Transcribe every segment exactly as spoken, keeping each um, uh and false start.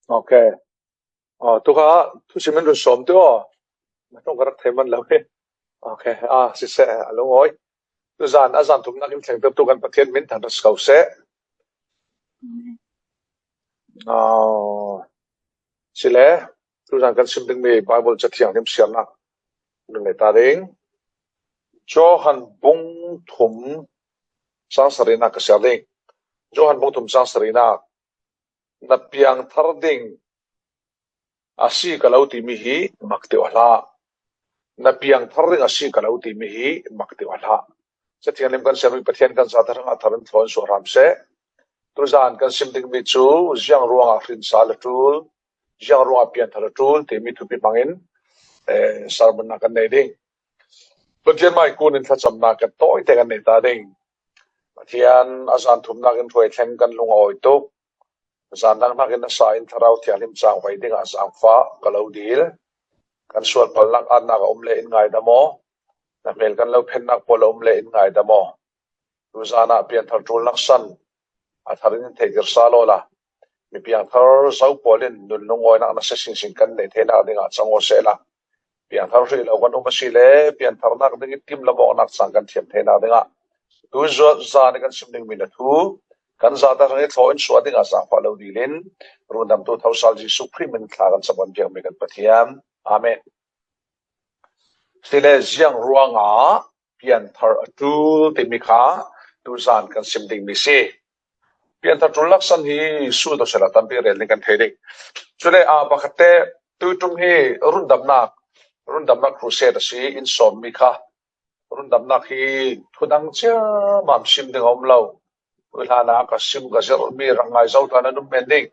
Ok. Aw, tu kha thusim in run sawm teh aw. Na ṭawng ka rak thei man lo hi. Ok. Ah, siseh, a lungawi. Tuzan a zan thumnakin thlengtertu kan Pathian min thangṭhat si ko seh. Aw, sile, tuzan kan sim ding mi Bible Cathianghlim siarna nun nei ta ding. Johan bung thum chang sarina ka siar ding. Johan bung thum chang sarina. Na piangthar ding a si ka lo ti mi hi mak teh aw hlah. Na piangthar ding a si ka lo ti mi hi mak teh aw hlah. Cathianghlim kan siam mi Pathian kan zate hrangah thar in thlaw in suah hram seh. Tuzan kan sim ding mi cu ziang ruangah hrinsa la ṭul, ziang ruangah pianthar la ṭul ti mi thupi hmangin, eh, sermon na kan nei ding. Pathian mai kun in thlacamna kan tawite kan nei ta ding. Pathian a zan thumnakin hruai thleng kan lung a awi tuk. Zan dang hnakin a sa in Thlarau Thianghlim cang vai dingah zaangfah ka lo dil. Kan sual palnak atnak a um le in ngaidam aw. Na hmel kan lo phennak pawl a um le in ngaidam aw. Tuzan ah pianthar ṭul nak san a thar in theihtir sal aw la. Mi piangthar zo pawl in nun lungawinak nasa singsing kan neih theinak dingah cang aw seh la. Piangthar hrih lo kan um a si le, piantharnak ding i tim lam awknak cang kan thiam theinak dingah tu zan i kan sim ding mi na thu kan zate hrang i thlaw in suah dingah zaangfah lo dil in rundamtu thosal Jesuh Khrih min thla kan chap kan piak mi kan Pathian. Amen. Sile ziang ruangah pianthar a ṭul timi kha tuzan kan sim ding mi si. Pianthar ṭul laksan hi sulto sela tampi rel ning kan thei ding. Cule a pakhatte tuiṭum hi rundamnak, rundamnak crusade a si in sawm mi kha. Rundamnak hi thudang ciamam sim ding a um lo. Hlan ah ka sim ka zirh mi rak ngai zo ta nan um men ding.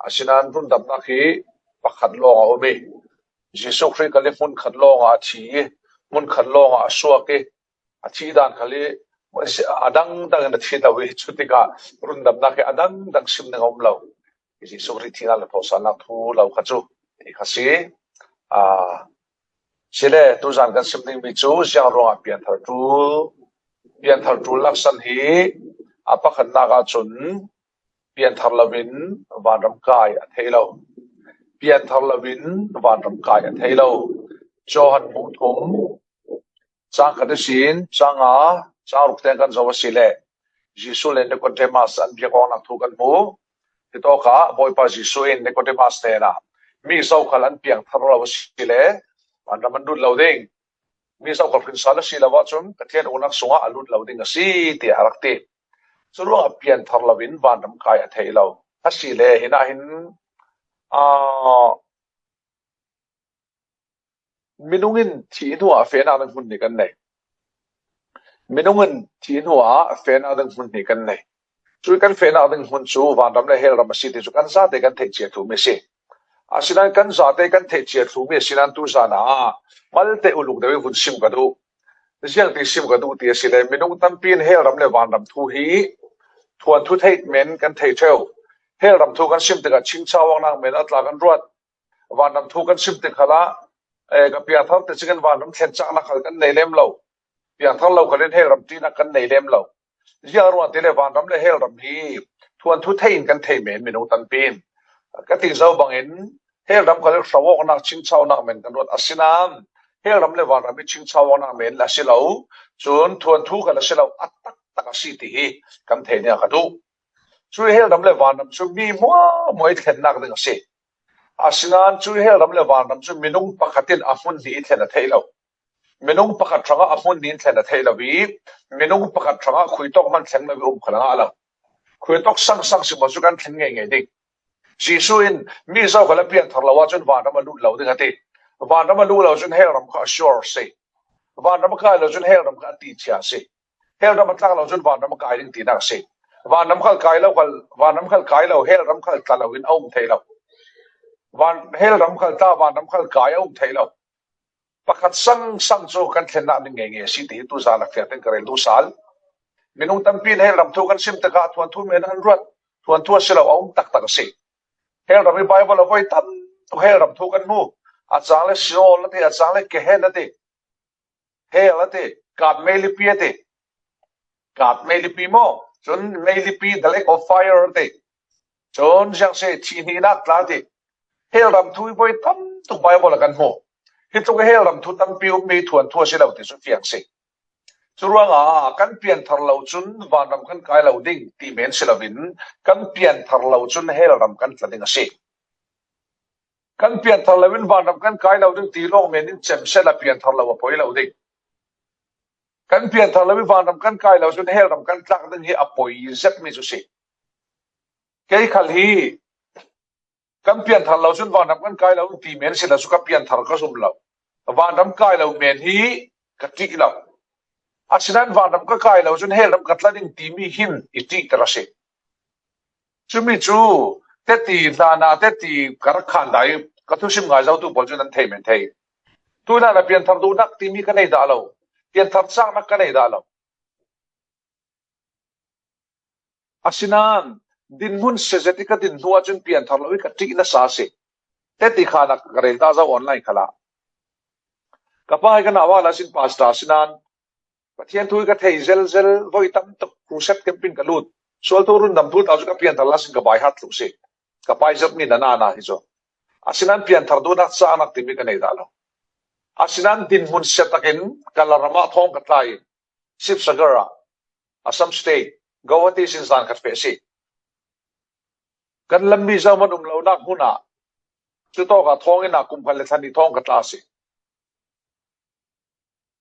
Asinan rundamnak hi pakhat lawng a um i Jesuh Khrih khal i hmun khat lawng ah a thi i hmun khat lawng ah a suak i a thi dan khal i a dangdang in a thi lo i cutikah rundamnak hi a dangdang sim ding a um lo. Jesuh Khrih thihnak le thawhsalnak thu lo kha cu ti kha si. Aa, sile tuzan kan sim ding mi cu ziang ruangah pianthar ṭul, pianthar ṭul laksan hi a pakhatnak ahcun pianthar loin vanram kai a thei lo. Pianthar loin vanram kai a thei lo. Johan bung thum, cang khat ihsin cang nga, cang ruk tiang kan zoh a si le Jesuh le Nicodemus an biak awknak thu kan hmu. Hitawkah Bawipa Jesuh in Nicodemus hnenah mi zokhal an piangthar lo a si le vanram an lut lo ding. Mi zokhal hrinsa a si lo ahcun Pathian uknak sungah a lut lo ding a si, tiah a rak ti. Curuangah pianthar loin vanram kai a thei lo. A si le hinah hin, aa, minung in thih hnuah fehnak ding hmun hi kan nei. Minung in thih hnuah fehnak ding hmun hi kan nei. Cu kan fehnak ding hmun cu vanram le hell ram a si ti cu kan zate kan theih cia thlu mi a si. Asinan kan zate kan theih cia thlu mi asinan tuzan ah malte uluk deuh i vun sim ka duh. Ziangti sim ka duh ti a si le, minung tampi in hell ram le vanram thu hi thuanthu theih men kan thei ṭheu. Hell ram thu kan sim tikah chingchau awknak men a tla kan ruat. Vanram thu kan sim tik khalah, eh, ka piangthar te cingin vanram thlen caknak khal kan nei lem lo. Piangthar lo khalin hell ram ṭinak kan nei lem lo. Ziang ruang ti le vanram le hell ram hi thuanthu thei in kan thei men minung tampi in. Ka ti zo bangin hell ram khal hrawh awknak chingchaunak men kan ruat asinan hell ram le vanram hi chingchau awknak men a si lo. Cun thuanthu khal a si lo, a taktak a si ti hi kan thei ning a ka duh. Cu hell ram le vanram cu mi hmuahhmuah i thlennak ding a si. Asinan cu hell ram le vanram cu minung pakhat in a hmun hnih i thlen a theih lo. Minung pakhat hrangah a hmun hnih in thlen a theih lo i, minung pakhat hrangah khuitawk hman thleng lo i um khal a ngah lo. Khuitawk sangsang si maw cu kan thlen ngeingei ding. Jesuh in mi zokhal a pianthar lo ahcun vanram a lut lo ding a ti. Vanram a lut lo cun hell ram kha a sure si. Vanram a kai lo cun hell ram kha a tichia si. Hell ram a tlak lo cun vanram a kai ding tinak a si. Vanram khal kai lo khal, vanram khal kai lo, hell ram khal tla lo in a um thei lo. Van, hell ram khal tla, vanram khal kai a um thei lo. Pakhat sangsang cu kan thlennak ding ngeingei a si ti hi tuzan a fiang tein ka rel duh sal. Minung tampi in hell ram thu kan sim tikah thuanthu men an ruat, thuanthu a si lo a um taktak a si. Hell ram hi Bible a voi tam tuk hell ram thu kan hmu. A cang le Sheol a ti, a cang le Gehenna a ti. Hell a ti, kat meilipi a ti. Kat meilipi maw? Cun meilipi, the lake of fire a ti. Chun ziang se thih hnihnak tla ti. Hell ram thu i voi tam tuk Bible a kan hmu. Hi tluk hell ram thu tampi um mi thuanthu a si lo ti cu fiang si. Curuangah kan pianthar lo cun vanram kan kai lo ding ti men si loin kan pianthar lo cun hell ram kan tla ding a si. Kan pianthar lo in vanram kan kai lo ding ti lawng men in cem sehla pianthar lo a poi lo ding. Kan pianthar lo in vanram kan kai lo cun hell ram kan tlak ding hi a poi zet mi cu si. Kei khal hi kan pianthar lo cun vanram kan kai lo ti men si lo cu ka pianthar ka zum lo. Vanram kai lo men hi ka ṭih lo. Asinain vanram ka kai lo cun hell ram ka tla ding timi hin i ṭihter a si. Cumi cu teti hlana teti ka rak khan dai ka thusim ngai zotu pawl cun an thei men thei. Tu hlan a pianthar duhnak timi ka nei dah lo. Pianthar caknak ka nei dah lo. Asinain dinhmun sezet i ka din hnu ahcun pianthar lo i ka ṭih nasa a si. Teti khan a ka rel dah zo online khalah. Ka pa hi ka nau ah la sin pastor asinain Pathian thu hi ka thei zelzel, voi tam tuk, crusade camping ka lut. Sualtu rundam thu tau cu ka pianthar la sin ka bai hat thluh si. Ka pai zet mi na na na hi cu. Asinain pianthar duhnak caknak timi ka nei dah lo. Asinain dinhmun sia takin ka laram ah thawng ka tlai. Sibsagar ah, Assam State, Guwahati sin zan khat feh si. Kan lammi zohman um lonak hmun ah, cutawk ah thawnginn ah kum khat le thla ni thawng ka tla si.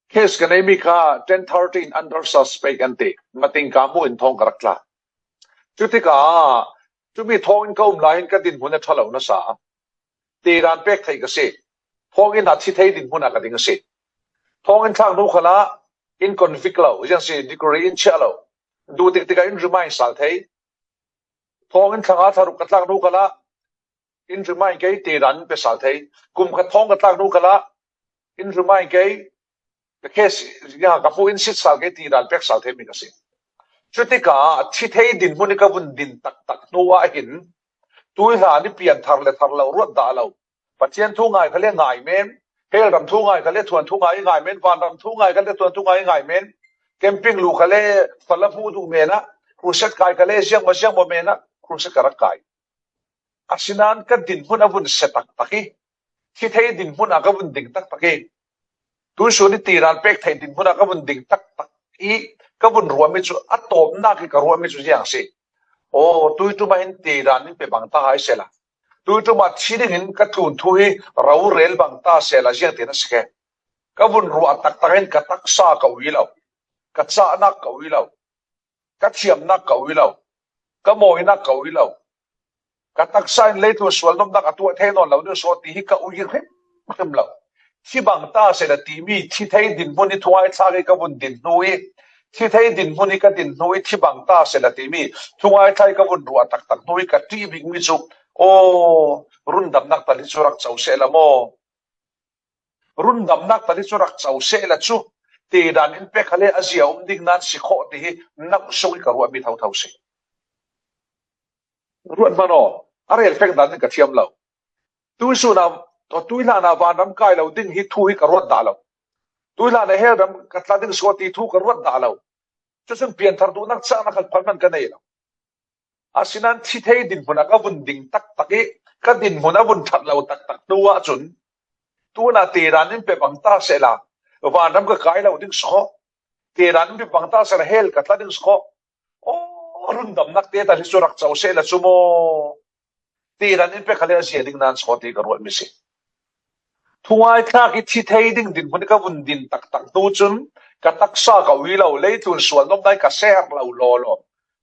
Case ka neimi kha ten thirteen under suspect an ti. Mating ka hmuh in thawng ka rak tla. Cutikah cumi thawnginn ka um lai hin ka dinhmun a ṭha lo nasa. Tiran pek thei ka si. Thawnginn ah thi thei dinhmun ah ka ding a si. Thawnginn thlak hnu khalah in convict lo, ziang si decree in chiah lo. Duh tik tikah in remind sal thei. Thawnginn thla nga thla ruk ka tlak hnu khalah in remind kei tiran in pe sal thei. Kum khat thawng ka tlak hnu khalah in remind kei, ka case, ya, ka hmuh in sit sal kei tiran pek sal thei mi ka si. Cutikah thi thei dinhmun i ka vun din taktak hnu ah hin tu hlan i pianthar le thar lo ruat dah lo. Pathian thu ngai kha le ngai men, hell ram thu ngai kha le thuanthu ngai i ngai men, vanram thu ngai kha le thuanthu ngai i ngai men, camping lu kha le fala hmuh duh men ah, crusade kai kha le ziangmaw ziangmaw men ah crusade ka rak kai. Asinain ka dinhmun a vun sia taktak i, thi thei dinhmun ah ka vun ding taktak i, tuihsun i tiran pek thei dinhmun ah ka vun ding taktak i, ka vun ruahmi cu a tawpnak i ka ruahmi cu ziang si. Aw, tuiṭum ah hin tiran in pe bang ta hai sehla, tuiṭum ah thi dingin ka tlun thu hi rorel bang ta sehla ziang ti na si khe. Ka vun ruah taktak in ka taksa ka ui lo, ka cahnak ka ui lo, ka thiamnak ka ui lo, ka mawinak ka ui lo, ka taksa in leitlun sual nomnak a tuah thei nawn lo ding saw ti hi ka ui hrimhrim lo. Thi bang ta sehla timi, thi thei dinhmun i thungai thlak i ka vun din hnu i, thi thei dinhmun i ka din hnu i thi bang ta sehla timi, thungai thlak i ka vun ruah taktak hnu i ka ṭih bikmi cu, aw, rundamnak tal hi cu rak co sehla maw? Rundamnak tal hi cu rak co sehla cu, tiran in pek kha le a zia um ding nan si khawh ti hi nauh sung i ka ruahmi thotho si. Ruat hmanh aw, a rel pek dan in ka thiam lo. Tuihsun ah, tuihlan ah vanram kai lo ding hi thu hi ka ruat dah lo. Tuihlan ah hell ram ka tla ding saw ti thu ka ruat dah lo. Cucun pianthar duhnak caknak khan phan hman ka nei lo. Asinain thi thei dinhmun ah ka vun ding taktak i, ka dinhmun a vun ṭhat lo taktak hnu ahcun, tuna tiran in pe bang ta sehla, vanram ka kai lo ding si khawh. Tiran in pe bang ta sehla, hell ka tla ding si khawh. Aw, rundamnak te tal hi cu rak co sehla cu maw? Tiran in pe kha le a zia ding nan si khawh ti ka ruahmi si. Thungai thlak i thi thei ding dinhmun i ka vun din taktak hnu cun ka taksa ka ui lo, leitlun sual nomnak i ka ser lo lawlaw.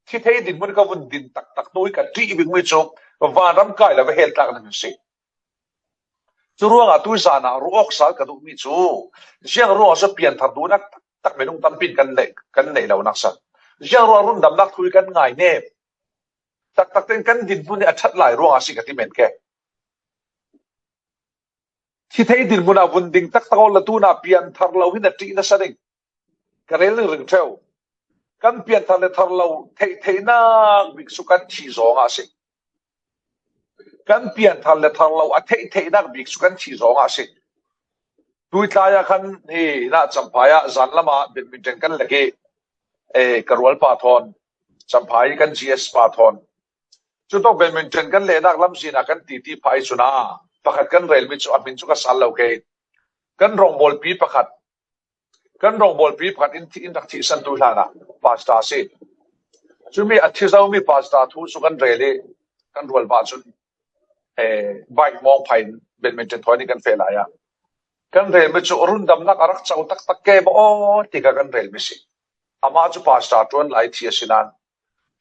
Thi thei dinhmun i ka vun din taktak hnu i ka ṭih bikmi cu vanram kai lo va hell tlak ding si. Cu ruangah tuizan ah ruah awk sal ka duhmi cu ziang ruangah cu pianthar duhnak taktak minung tampi in kan neih, kan neih lonak san. Ziang ruangah rundamnak thu i kan ngai ne. Taktak tein kan dinhmun hi a ṭhat lai ruangah a si ka ti men ke. Thi thei dinhmun ah vun ding taktak awla tuna pianthar lo hin a ṭih nasa ding. Ka rel ringring ṭheu. Kan pianthar le thar lo theih theihnak bik cu kan thih zawngah a si. Kan pianthar le thar lo a theih theihnak bik cu kan thih zawngah a si. Tuitlai ah khan hi na Champhai ah zan lam ah badminton kan lek i, eh, ka rual pa thawn, Champhai kan G S pa thawn, Chu tawh badminton kan lehnak lamzin ah kan titi phah i cun ah pakhat kan relmi cu a hmin cu ka sal lo kei. Kan rawngbawlpi pakhat, kan rawngbawlpi pakhat in, thi, in rak thihsan tu hlan ah pastor a si. Cumi a thi zomi pastor thu cu kan rel i kan rualpa cun, eh, bike mawng phah in badminton thawi nih kan feh lai ah kan relmi cu rundamnak a rak co taktak ke maw ti kha kan relmi si. Amah cu pastor ṭuan lai thi a si nain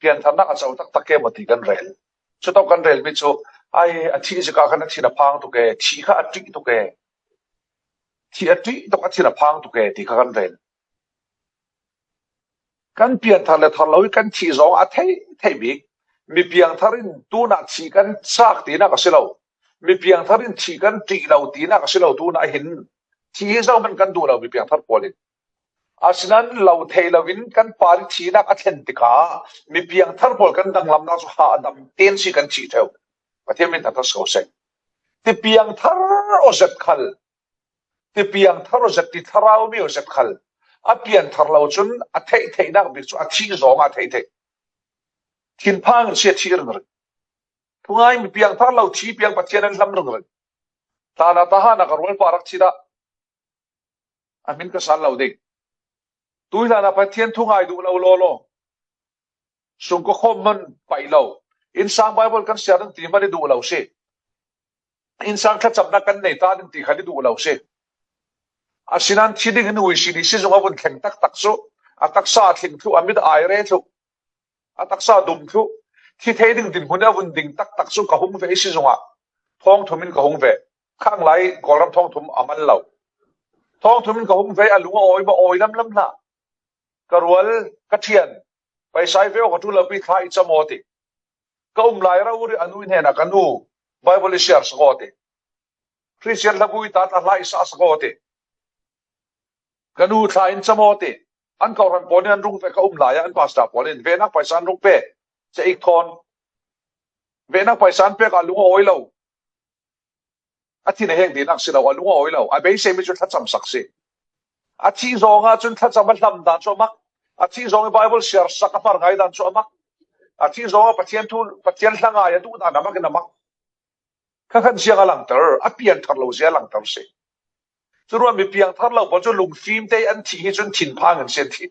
piantharnak a co taktak ke maw ti kan rel. Cu tawh kan relmi cu, ai, a thih zik ah khan a thin a phang tuk e, thih kha a ṭih tuk e, thih a ṭih tuk, a thin a phang tuk e ti kha kan rel. Kan pianthar le thar lo i kan thih zong a theih theih bik. Mi piangthar in tunah thih kan chak tinak a si lo. Mi piangthar in thih kan ṭih lo tinak a si lo tunah hin. Thih hi zohman kan duh lo mi piangthar pawl in. Asinain lo thei loin kan par i thihnak a thlen tikah mi piangthar pawl kan danglamnak cu hahdam tein si kan thih ṭheu. Pathian min thangṭhat si ko seh. Ti piangthar aw zet khal, ti piangthar aw zet, ti thlarau mi aw zet khal a pianthar lo cun a theih theihnak bik cu a thih zong a theih theih. Thinphang in si a thih ringring. Thungai mi piangthar lo thi piang Pathian an hlam ringring. Hlan ah Tahan ah ka rualpa rak thi dah a hmin ka sal lo ding. Tui hlan ah Pathian thungai duh lo lawlaw, sungkawkhawm man paih lo. Innsang Bible kan siar ding ti man i duh lo si. Innsang thlacamnak kan nei ta ding ti khan i duh lo si. Asinain thi ding in uisin i si zung a vun thleng taktak cu, a taksa a tling thluh, a mit a ai re thluh, a taksa dum thluh, thi thei ding dinhmun a vun ding taktak cu ka hung ve i si zungah thawngthum in ka hung ve. Khanglai Kawlram thawngthum a man lo. Thawngthum in ka hung ve, a lung a awi maw, awi lamlam hlah. Ka rual, ka ṭhian, paisa i ve aw, ka ṭul lo pi, thla i cam aw ti. Ka um lai rau ri a nu hnenah ka nu, Bible i siar sak aw ti. Christian hlabu i ta ta hla i sa sak aw ti. Ka nu thla in cam aw ti. An kawhhran pawl in an rung ve, ka um lai ah an pastor pawl in venak paisa an rung pe. Ca ik thawn. Venak paisa an pek ah lung a awi lo. A thin a heng tinak si lo, a lung a awi lo. A beisei mi cu thlacam sak si. A thih zong ah cun thlacam a hlam dan cu a mak. A thih zong i Bible siar sak a hmar ngai dan cu a mak. A thih zong ah Pathian thu, Pathian hla ngai a duh dan a mak in a mak. Kha khan ziang a langter, a pianthar lo zia a langter si. Curuangah mi piangthar lo pawl cu lungfim te an thih hi cun thinphang in si an thih.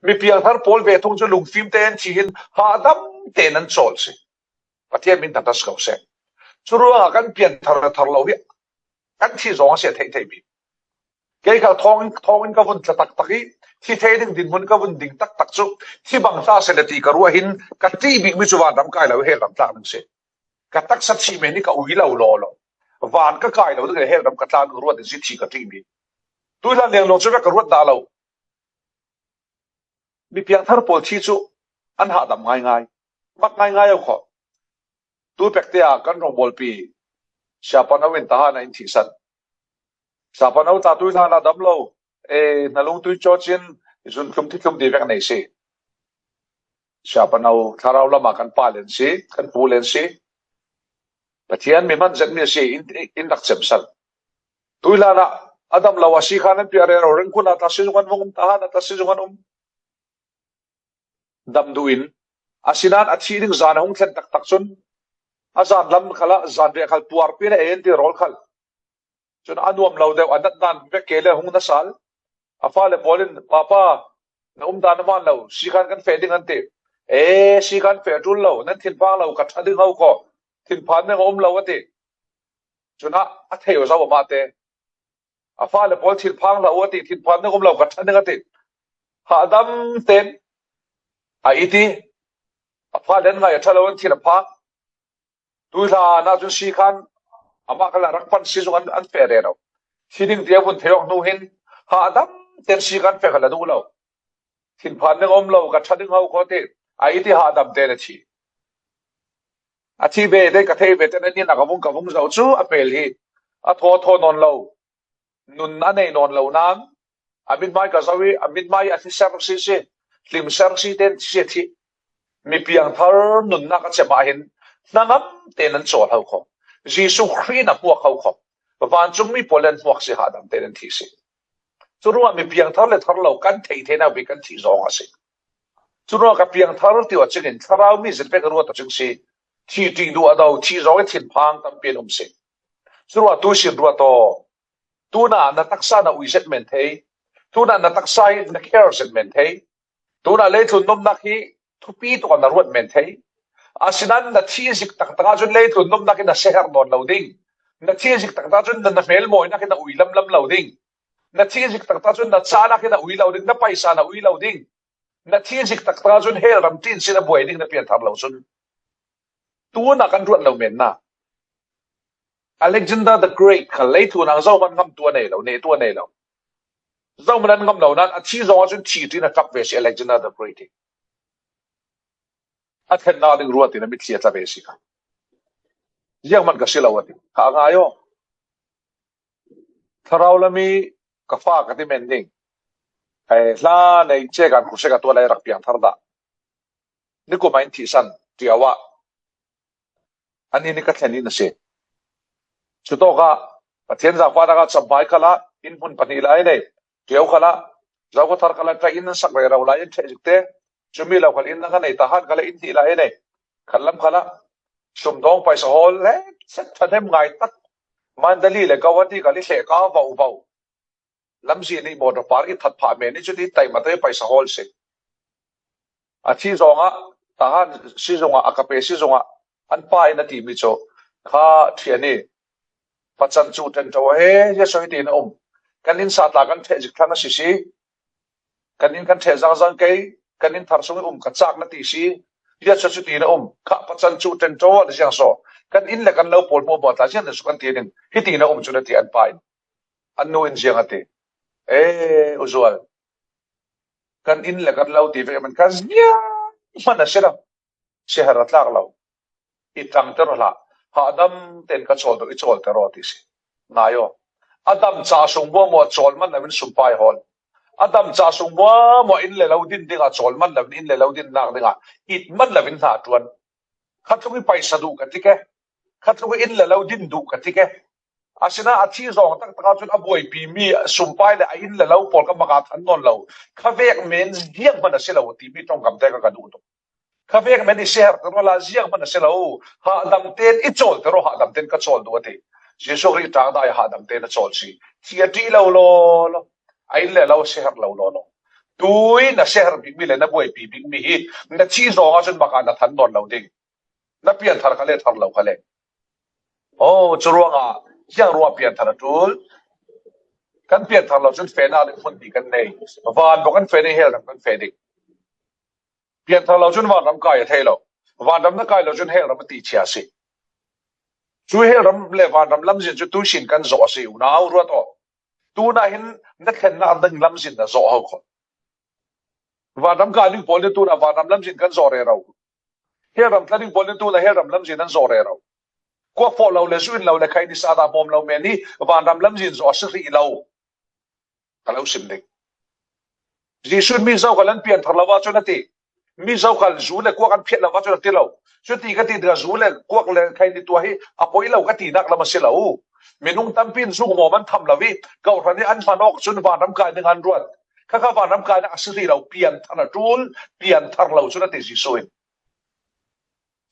Mi piangthar pawl ve thung cu lungfim te an thih hin hahdam te nan cawl si. Pathian min thangṭhat si ko seh. Curuangah kan pianthar thar lo hi kan thih zong a si a theih theih bik. Kei kha thawng, thawng in ka vun tla taktak i, thi thei ding dinhmun ka vun ding taktak cu, thi bang hlah seh le ti ka ruah hin ka ṭih bikmi cu vanram kai lo i hell ram tlak ding si. Ka taksa thih men hi ka ui lo law lo. Van ka kai lo ding le hell ram ka tlak ding ruat ding si thi ka ṭihmi. Tui hlan leng lawng cu vek ka ruat dah lo. Mi piangthar pawl thi cu an hahdam ngaingai. Mak ngaingai au kho. Tu pek te ah kan rawngbawlpi Siapa No in Tahan ah in thihsan. Siapa No tla tui hlan ah dam lo. Eh, hnalung tui cawcin zun thlum thi thlum ti vek nei si. Siapa No thlarau lamah kan pa len si, kan pu len si. Pathian mi hman zetmi a si, in, in rak cemsal. Tui hlan ah a dam lo a si khan an piah rero, Rangoon ah tla si zung an vung um, Tahan ah tla si zung an um. Dam duh in, asinain a thih ding zan a hung thlen taktak cun, a zan lam khalah zan riah khal puarpi na ei an ti rawl khal. Cun a nuam lo deuh, a nat dan vek ke le hung na sal. A fale pawl in, Papa, na um dan a man lo, sikhan kan feh ding an ti. E, sikhan feh ṭul lo, nan thinphang lo, ka ṭha ding ho ko. Thinphan ding a um lo a ti. Cun a, a thei aw zo amah te. A fale pawl thinphang hlah u a ti, thinphan ding um lo, ka ṭha ding a ti. Hahdam tein a it i, a fale an ngai a ṭha lo, an thin a phang. Tui hlan ah cun sikhan amah kha rak pan si zung an, an feh rero. Thi ding ti a vun thei awk hnu hin hahdam tein sikhan feh kha la duh lo. Thinphan ding a um lo, ka ṭha ding ho ko ti. A it i hahdam tein a thi. A thi ve te, ka thei ve te, na nih nak a vung ka vung zo cu a pel hi. A thaw, a thaw nawn lo. Nun a nei nawn lo nain a mithmai ka zo i, a mithmai a thi ser si si, hlim ser si tein si a thi. Mi piangthar nunnak a cem ah hin hnangam tein an cawl ho kho. Jesuh Khrih in a hmuak ho kho. Vancungmi pawl in an hmuak si, hahdam tein an thi si. Curuangah mi piangthar le thar lo kan theih theihnak bik kan thih zong a si. Curuangah ka piangthar ti awcing in thlarau mi zet vek ruat awcing si. Thi ṭi duh a do, thi zawng i thinphang tampi an um si. Curuah tuisin ruat aw. Tuna na taksa na ui zet men thei. Tuna na taksa hi na care zet men thei. Tuna leitlun nopnak hi thupi tuk a na ruat men thei. Asinan na thi zik taktak ah cun leitlun nopnak hi na siaherh nawn lo ding. Na thi zik taktak ah cun na, na hmelmawinak hi na ui lamlam lo ding. Na thi zik taktak ah cun na cahnak hi na ui lo ding, na paisa na ui lo ding. Na thi zik taktak ah cun hell ram ṭin sin a buai ding na pianthar lo cun. Tuna kan ruat lo menna. Alexander the Great kha leitlun ah zohman ngamtu a nei lo, nehtu a nei lo. Zohman an ngam lo nan a thi zongah cun thi ṭin a ṭap ve si Alexander the Great hi. A thlennak ding ruat in a mitthli a tla ve si kha. Zianghman ka si lo a ti. Kha a ngai aw. Thlarau lami ka fa ka ti men ding. Hei, hla nei che kan khusek a tual a i rak piangthar dah. Nikum a in thihsan, ṭiau ah. Ani ni ka thlen in a si. Cutawkah Pathian zaangfahnak ah Chamhmai khalah in hmun pahnih lai nei. Ṭiau khalah, Zokhawthar khalah ṭah in an sak rero lai in ṭheh zik te. Cumi lo khal in na ka nei, Tahan khalah in hnih lai nei. Khatlam khalah sumdawng paisa hawl le set ṭhahnem ngai tak. Mandalay le Guwahati khal i thleh ka vau vau. Lamzin i motor park i that phah men i cuti taimata i paisa hawl si. A thi zongah, Tahan si zongah, a ka pe si zongah, an pa in a timi cu, kha ṭhian i, Pathian cu ṭenṭo he, Jesuh hi tiin a um. Kan inn sa tla kan ṭheh zik thlang a si si. Kan inn kan ṭheh zangzang kei, kan inn thar sung i um ka cak na ti si. Jesuh cu tiin a um. Kha Pathian cu ṭenṭo na ziang saw. Kan inn le kan lo pawl hmuahhmuah tla ziang na su kan ti ding. Hi tiin a um cu na ti an pa in. An nu in ziang a ti. E, u zual. Kan inn le kan lo ti ve man kha ziang hman a si lo. Siaherh a tlak lo. I ṭangter hlah. Hahdam ten ka cawl deuh, i cawlter aw ti si. Ngai aw. A dam ca sung hmuahhmuah cawl man lo in sumpai hawl. A dam ca sung hmuahhmuah inn le lo din dingah cawl man lo in inn le lo dinnak dingah it man lo in hna ṭuan. Khatluk i paisa duh ka ti ke. Khatluk i inn le lo din duh ka ti ke. Asinain a thi zawng taktak ahcun a buaipi mi sumpai le a inn le lo pawl ka mak ah than nawn lo. Kha vek men zianghman a si lo timi ṭongkam te ka, ka duh tuk. Kha vek men i siaherh ka rual ah zianghman a si lo. Hahdam ten i cawlter aw, hahdam ten ka cawl duh a ti. Jesuh Khrih ṭangdai hahdam ten a cawl si. Thi a ṭih lo law law. A inn le lo a siaherh lo law law. Tui na siaherh bikmi le na buaipi bikmi hi na thi zawng ahcun mak ah na than nawn lo ding. Na pianthar kha le thar lo kha le. Oh, cu ruangah ziang ruah pianthar a ṭul. Kan pianthar lo cun fehnak ding hmun ti kan nei. Van bawk kan feh ding, hell ram kan feh ding. Pianthar lo cun vanram kai a thei lo. Vanram na kai lo cun hell ram a ti chia si. Cu hell ram le vanram lamzin cu tuisin kan zawh a si, unau ruat aw. Tunah hin na thlennak ding lamzin na zawh ho kho. Vanram kai ding pawl nih tunah vanram lamzin kan zawh rero. Hell ram tla ding pawl nih tunah hell ram lamzin an zawh rero. Kuak fawh lo le, zu in lo le, khaini sa dah hmawm lo men hi vanram lamzin zawh a si hrih lo. Ka lo sim ding. Jesuh in mi zokhal an pianthar lo ahcun a ti. Mi zokhal zu le kuak an phiat lo ahcun a ti lo. Cuti ka ti dingah zu le kuak le khaini tuah hi a poi lo ka tinak lam a si lo. Minung tampi in zu hmawm an tham lo i, kawhhran i an hman awk cun vanram kai ding an ruat. Khakha vanram kainak a si hrih lo, pianthar a ṭul, pianthar lo cun a ti Jesuh in.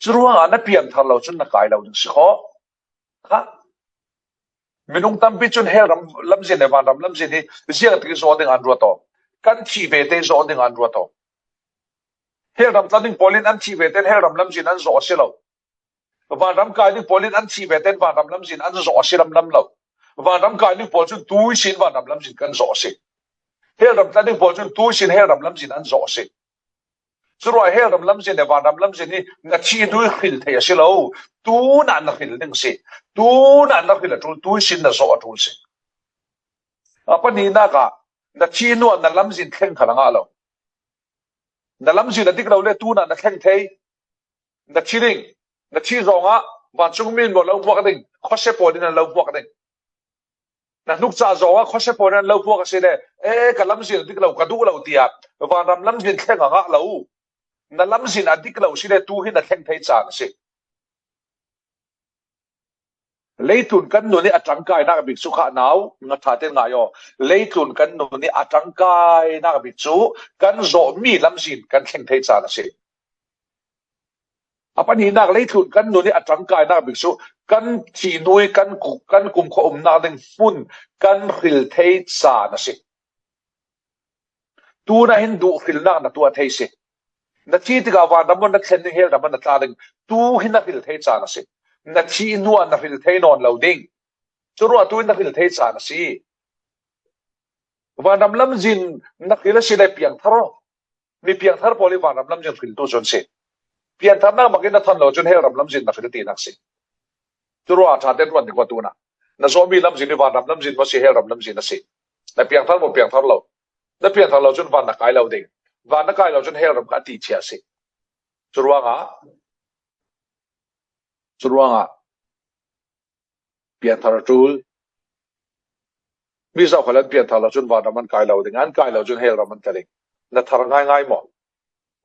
Curuangah na pianthar lo cun na kai lo ding si kho. Kha. Minung tampi cun hell ram lamzin le vanram lamzin hi ziangtik zawh ding an ruat aw. Kan thih ve te zawh ding an ruat aw. Hell ram tla ding pawl in an thih ve ten hell ram lamzin an zawh a si lo. Vanram kai ding pawl in an thih ve ten vanram lamzin an zawh a si lamlam lo. Vanram kai ding pawl cun tuisin vanram lamzin kan zawh a si. Hell ram tla ding pawl cun tuisin hell ram lamzin an zawh a si. Curuah hell ram lamzin le vanram lamzin hi na thi hnu i hril thei a si lo. Tunah na hril ding si. Tunah na hril a ṭul, tuisin na zawh a ṭul si. A pahnihnak ah na thi hnu ah na lamzin thleng kha na ngah lo. Na lamzin a dik lo le tunah na thleng thei. Na thi ding, na thi zongah vancungmi in maw lo hmuak ding, khuasia pawl in an lo hmuak ding. Na hnukcah zongah khuasia pawl in an lo hmuak a si le, e, ka lamzin a dik lo, ka duh lo tiah vanram lamzin thleng a ngah lo. Na lamzin a dik lo si le tu hi na thleng thei caan a si. Leitlun kan nun i a ṭangkainak bik cu kha nau, nga ṭha tein ngai aw. Leitlun kan nun i a ṭangkainak bik cu kan zawhmi lamzin kan thleng thei caan a si. A pahnihnak, leitlun kan nun i a ṭangkainak bik cu kan thih hnu i kan ku-, kan kumkhua umnak ding hmun kan hril thei caan a si. Tuna hin duh hrilnak na tuah thei si. Na thih tikah vanram ah na thlen ding, hell ram ah na tla ding. Tu hi na hril thei caan a si. Na thih hnuah na hril thei nawn lo ding. Curuangah tu hi na hril thei caan a si. Vanram lamzin na hril a si le piangthar aw. Mi piangthar pawl hi vanram lamzin hriltu cu an si. Piangtharnak bak in na than lo cun hell ram lamzin na hril tinak si. Curuangah ṭha tein ruat ding kua tunah. Na zawhmi lamzin hi vanram lamzin maw si, hell ram lamzin a si. Na piangthar maw piangthar lo? Na piangthar lo cun van na kai lo ding. Van na kai lo cun hell ram kha a ti cia a si. Curuangah, curuangah piangthar a ṭul. Mi zokhal an piangthar lo cun vanram an kai lo ding, an kai lo cun hell ram an tla ding. Na thar ngaingai maw?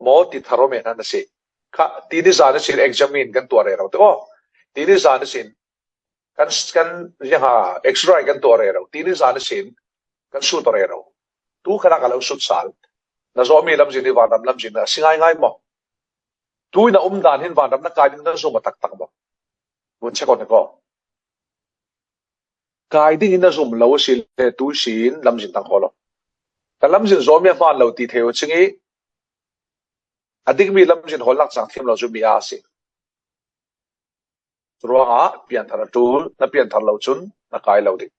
Maw ti thar aw men hna na si. Kha, tini zan ihsin examine kan tuah rero te aw. Tini zan ihsin kan, kan, ziang ha, X-ray kan tuah rero. Tini zan ihsin kan sut rero. Tu khan a ka lo sut sal. Na zawhmi lamzin hi vanram lamzin a si ngaingai maw? Tu in a um dan hin vanram na kai ding na zum a taktak maw? Vun check on ko. Kai ding in na zum lo a si le tu sin lamzin tang kho lo. Ka lamzin zawhmi a hmaan lo ti thei u cing i a dikmi lamzin hawlnak cang thiam lo cu mi a si. Ruangah pianthar a ṭul, na pianthar lo cun na kai lo ding.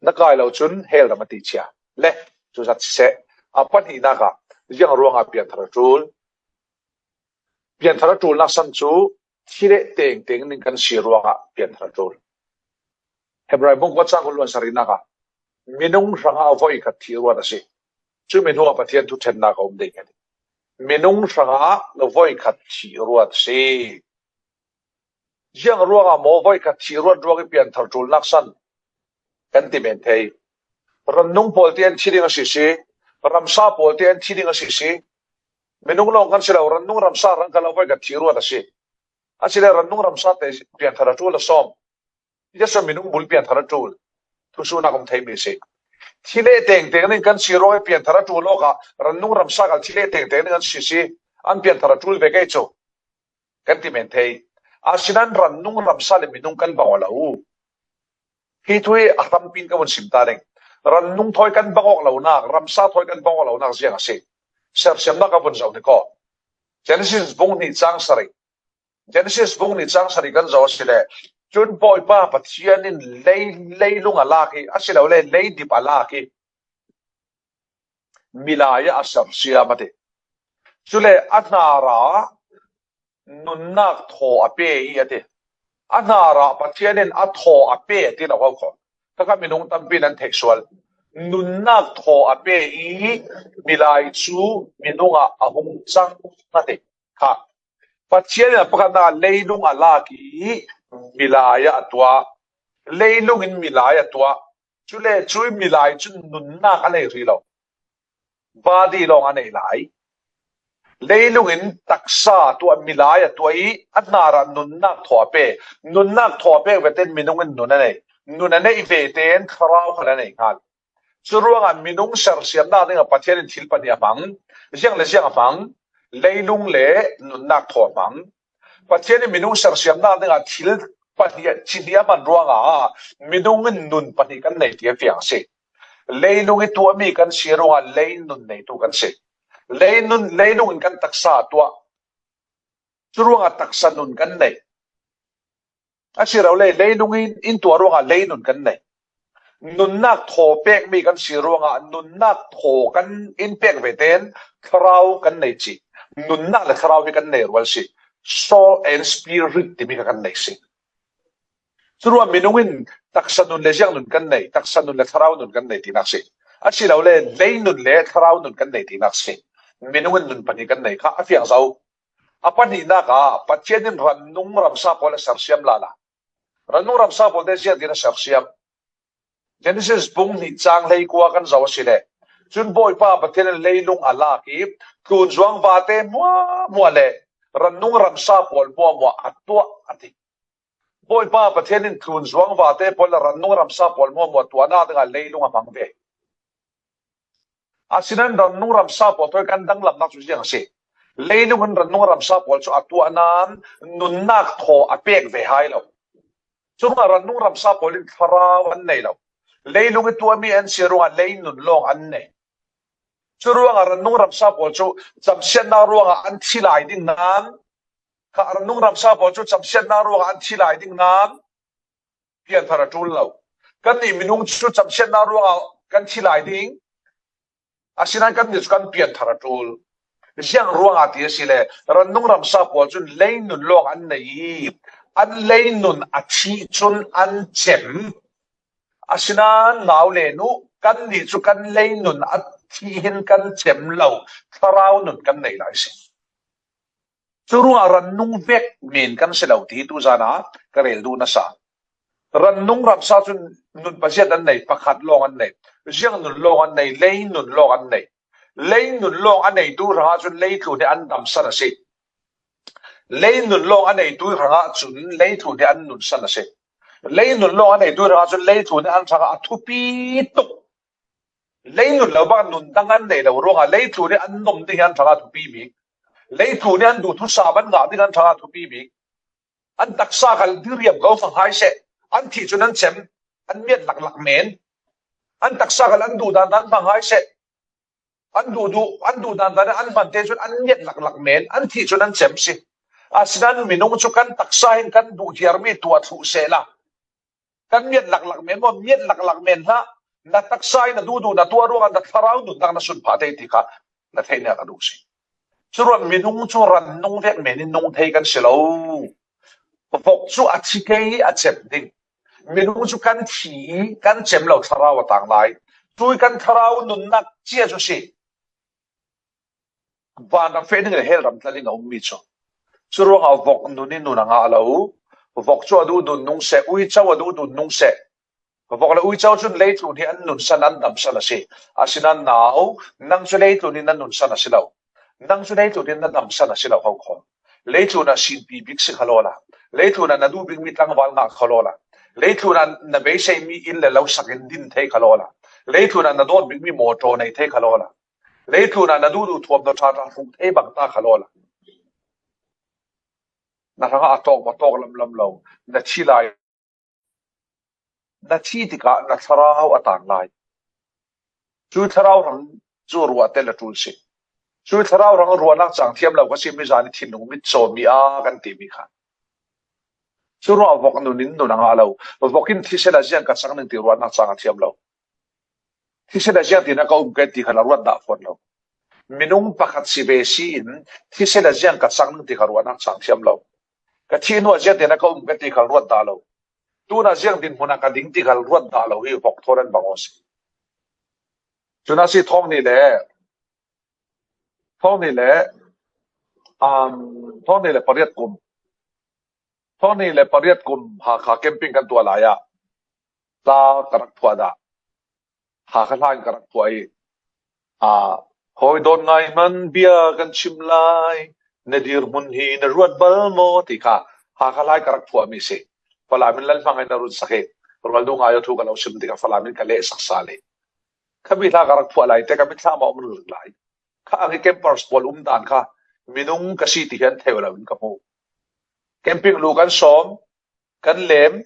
Na kai lo cun hell ram a ti cia. Le, cu zat siseh, a pahnihnak ah ziang ruangah pianthar a ṭul? Pianthar a ṭulnak san cu thileh tengteng ning kan si ruangah pianthar a ṭul. Hebrai bung kua cang kul luan sarihnak ah minung hrangah voikhat thih ruat a si. Cu minung ah Pathian thuṭhennak a um ding a ti. Minung hrangah voikhat thih ruat a si. Ziang ruangah maw voikhat thih ruat ruang i pianthar ṭulnak san kan ti men thei? Rannung pawl tiang thi ding a si si, ramsa pawl tiang thi ding a si si. Minung lawng kan si lo, rannung ramsa rang ka lo voikhat thih ruat a si. A si le rannung ramsa te pianthar a ṭul a sawm. Jesuh minung bul pianthar a ṭul. Thusuhnak um theimi a si. Thileh tengteng ning kan si ruang i pianthar a ṭul awkah rannung ramsa kal thileh tengteng ning an si si. An pianthar a ṭul ve kei cu kan ti men thei. Asinan rannung ramsa le minung kan bang aw lo. Hi thu hi a hrampi in ka vun sim ta ding. Rannung thawi kan bang awk lonak, ramsa thawi kan bang awk lonak ziang a si. Sersiamnak ka vun zoh ni ko. Genesis bung hnih cang sarih. Genesis bung hnih cang sarih kan zoh a si le. Cun Bawipa Pathian in lei, leilung a lak i, a si lo le, leidip a lak i, milai ah a sersiam a ti. Cule a hnar ah nunnak thaw a pe i a ti. A hnar ah Pathian in a thaw a pe a ti lo ko kho. Kha kha minung tampi nan theih sual. Nunnak thaw a pe i milai cu minung ah a hung cang a ti. Kha Pathian in a pakhatnak leilung a lak i milai ah a tuah. Leilung in milai a tuah. Cule cu milai cun nunnak a nei rih lo. Body lawng a nei lai. Leilung in taksa tuah, milai a tuah i a hnar ah nunnak thaw a pe. Nunnak thaw a pek ve tein minung in nun a nei. Nun a neih ve tein thlarau khan a nei hnga. Cu ruangah minung sersiamnak dingah Pathian in thil pahnih a hmang. Ziang le ziang a hmang? Leilung le nunnak thaw a hmang. Pathian in minung sersiamnak dingah thil pahnih, thil hnih a hman ruangah minung in nun pahnih kan nei ti a fiang a si. Leilung i tuahmi kan si ruangah leinun neitu kan si. Leinun, leilung in kan taksa a tuah. Cu ruangah taksa nun kan nei. A si lo le, leilung in, in tuah ruangah leinun kan nei. Nunnak thaw pekmi kan si ruangah nunnak thaw kan in pek ve tein thlarau kan nei cih. Nunnak le thlarau hi kan nei rual si. Soul and spirit timi kha kan nei si. Cu ruang minung in taksa nun le ziang nun kan nei, taksa nun le thlarau nun kan nei tinak si. A si lo le, leinun le thlarau nun kan nei tinak si. Minung in nun pahnih kan nei kha a fiang zo. A pahnihnak ah Pathian in rannung ramsa pawl a sersiam lala. Rannung ramsa pawl te ziangtin a sersiam? Genesis bung hnih cang hleikua kan zoh a si le. Cun Bawipa Pathian in leilung a lak i tlunzuang vate hmuahhmuah le rannung ramsa pawl hmuahhmuah a tuah a ti. Bawipa Pathian in tlunzuang vate pawl le rannung ramsa pawl hmuahhmuah tuahnak dingah leilung a hmang ve. Asinan rannung ramsa pawl thawi kan danglamnak cu ziang a si? Leilung in rannung ramsa pawl chu a tuah nan nunnak thaw a pek ve hai lo. Curuangah rannung ramsa pawl in thlarau an nei lo. Leilung i tuahmi an si ruangah leinun lawng an nei. Curuangah rannung ramsa pawl cu camsiatnak ruangah an thi lai ding nan, kha rannung ramsa pawl cu camsiatnak ruangah an thi lai ding nan pianthar a ṭul lo. Kannih minung cu camsiatnak ruangah kan thi lai ding, asinain kannih cu kan pianthar a ṭul. Ziang ruangah ti a si le, rannung ramsa pawl cun leinun lawng an nei i, an leinun a thih cun an cem. Asinain nau le nu, kannih cu kan leinun a thih hin kan cem lo, thlarau nun kan nei lai si. Curuangah rannung vek men kan si lo ti hi tuzan ah ka rel duh nasa. Rannung ramsa cun nun paziat an nei, pakhat lawng an nei. Ziang nun lawng an nei, leinun lawng an nei. Leinun lawng a neitu hrangah cun leitlun hi an damsan a si. Leinun lawng a neitu hrangah cun leitlun hi an nunsan a si. Leinun lawng a neitu hrangah cun leitlun hi an hrangah a thupi tuk. Leinun lo bang nun dang an nei lo ruangah leitlun hi an nom ding hi an hrangah thupi bik. Leitlun hi an duhthusam an ngah ding an hrangah thupi bik. An taksa khal diriam ko hmang hai seh, an thih cun an cem, an miat laklak men. An taksa khal an duh dandan hmang hai seh, an duh duh, an duh dandan an hman te cun an miat laklak men, an thih cun an cem si. Asinain minung cu kan taksa hin kan duh hiarmi tuah thluh sehla, kan miat laklak men maw, miat laklak men hlah. Na taksa in na duhduh na tuah ruangah na thlarau nunnak na sunphah thei ti kha na theihnak a duh si. Curuangah minung cu rannung vek men in nung thei kan si lo. Vok cu a thi kei a cem ding. Minung cu kan thi i kan cem lo thlarau a tang lai. Cui kan thlarau nunnak cia cu si. Vanram feh ding le hell ram tla ding a ummi cu. Curuangah vok nun in nun a ngah lo. Vok cu a duh nun nung seh, uico a duh nun nung seh. Vok le uico cun leitlun hi an nunsan, an damsan a si. Asinain nau, nang cu leitlun hi na nunsan a si lo. Nang cu leitlun hi na damsan a si lo, ho kho. Leitlun ah sinpi bik si kha lawla. Leitlun ah na duh bikmi tlangval ngah kha lawla. Leitlun ah na beiseimi inn le lo sak in din thei kha lawla. Leitlun ah na dawt bikmi mawṭaw nei thei kha lawla. Leitlun ah na duhduh thuam na ṭha ṭha hruh thei bang ta kha lawla. Na hrangah a tawk, a tawk lamlam lo. Na thi lai, na thi tikah na thlarau a tang lai. Cui thlarau hrang cu ruah tel a ṭul si. Cui thlarau hrang ruahnak cang thiam lo ka si, mizan i thinlung mit cawmi a kan timi kha. Curuangah vok nun in nun a ngah lo. Vok in thisen ah ziang ka cang ning ti ruahnak cang a thiam lo. Thisen ah ziang ti na ka um ke ti kha na ruat dah fawn lo. Minung pakhat si ve si in thisen ah ziang ka cang ning ti kha ruahnak cang thiam lo. Ka thih hnuah ziang ti na ka um ke ti kha ruat dah lo. Tunah ziang dinhmun ah ka ding ti kha ruat dah lo hi vok thawn an bang aw si. Cun a si thawng ni le, thawng ni le, um, thawng ni le pariat kum. Thawng ni le pariat kum Hakha camping kan tuah lai ah tla ka rak phuah dah. Hakha hla in ka rak phuah i, a, hawi dawn ngai hman bia kan chim lai, na dirhmun hi na ruat bal maw ti kha Hakha hla in ka rak phuah mi si. Falam in Lalhmang in na run sak hi. Rual duh ngai aw thu ka lo sim tikah Falam in ka leh sak sal hi. Kha mi hla ka rak phuah lai te ka mitthlam ah um ril lai. Kha ang i campers pawl um dan kha minung ka si ti hi an thei lo in ka hmu. Camping lu kan sawm, kan lem,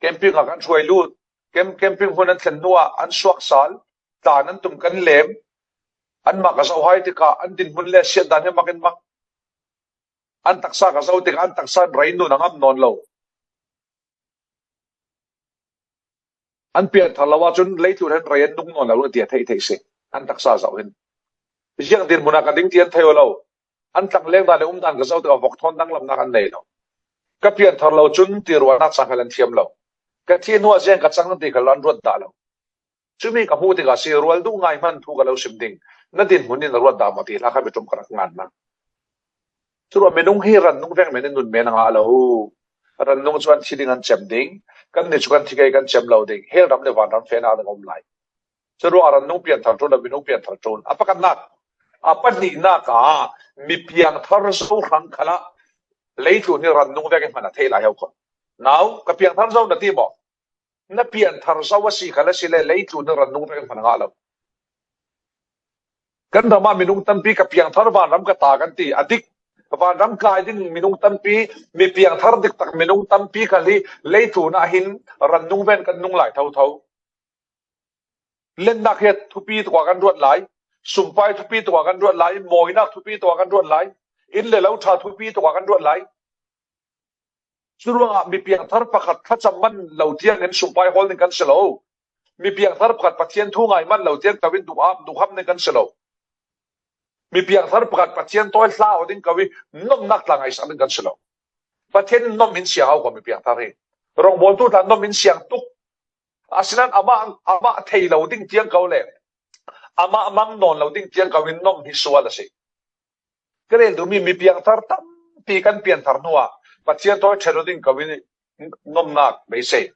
camping ah kan hruai lut, camp, camping hun an thlen hnuah an suak sal, tlan an tum kan lem, anmah ka zoh hai tikah an dinhmun le siat dan hi mak in mak. An taksa ka zoh tikah an taksa in rei nun a ngam nawn lo. An pianthar lo ahcun leitlun hin rei an nung nawn lo tiah theih theih si. An taksa zoh hin. Ziang dinhmun ah ka ding ti an thei lo. An tlangleng dan le um dan ka zoh tikah vok thawn danglamnak an nei lo. Ka pianthar lo cun ti ruahnak cang khal an thiam lo. Ka thih hnuah ziang ka cang ti khal an ruat dah lo. Cumi ka hmuh tikah si, rual duh ngai hman thu ka lo sim ding. Na dinhmun in na ruat dah maw ti hla kha mi ṭum ka rak ngan hna. Curuah minung hi rannung vek men in nun men a ngah lo. Rannung cu an thi ding an cem ding. Kannih cu kan thi kei kan cem lo ding. Hell ram le vanram fehnak ding a um lai. Curuah rannung pianthar ṭul le minung pianthar ṭul. A pakhatnak, a pahnihnak ah mi piangthar zo hrang khalah leitlun hi rannung vek i hman a theih lai ho kho. Nau, ka piangthar zo na ti maw? Na pianthar zo a si khal a si le leitlun hi rannung vek i hman a ngah lo. Kan ramah minung tampi ka piangthar, vanram ka ta kan ti. A dik, vanram kai ding minung tampi, mi piangthar diktak minung tampi kha hi leitlun ah hin rannung ven kan nung lai thotho. Lennak hi thupi tuk ah kan ruat lai, sumpai thupi tuk ah kan ruat lai, mawinak thupi tuk ah kan ruat lai, inn le lo ṭha thupi tuk ah kan ruat lai. Curuangah mi piangthar pakhat thlacam man lo tiangin sumpai hawl ding kan si lo. Mi piangthar pakhat Pathian thu ngai man lo tiang ko in duhham, duhham ding kan si lo. Mi piangthar pakhat Pathian tawi hlau ding ko in nomnak tla ngaisak ding kan si lo. Pathian in nom in siang hau ko mi piangthar hi. Rongbawltu tla nom in siang tuk. Asinan amah, amah thei lo ding tiang ko le amah mang nawn lo ding tiang ko in nom hi sual a si. Ka rel duhmi mi piangthar tampi kan pianthar hnuah Pathian tawi ṭhen aw ding ko in nomnak beisei.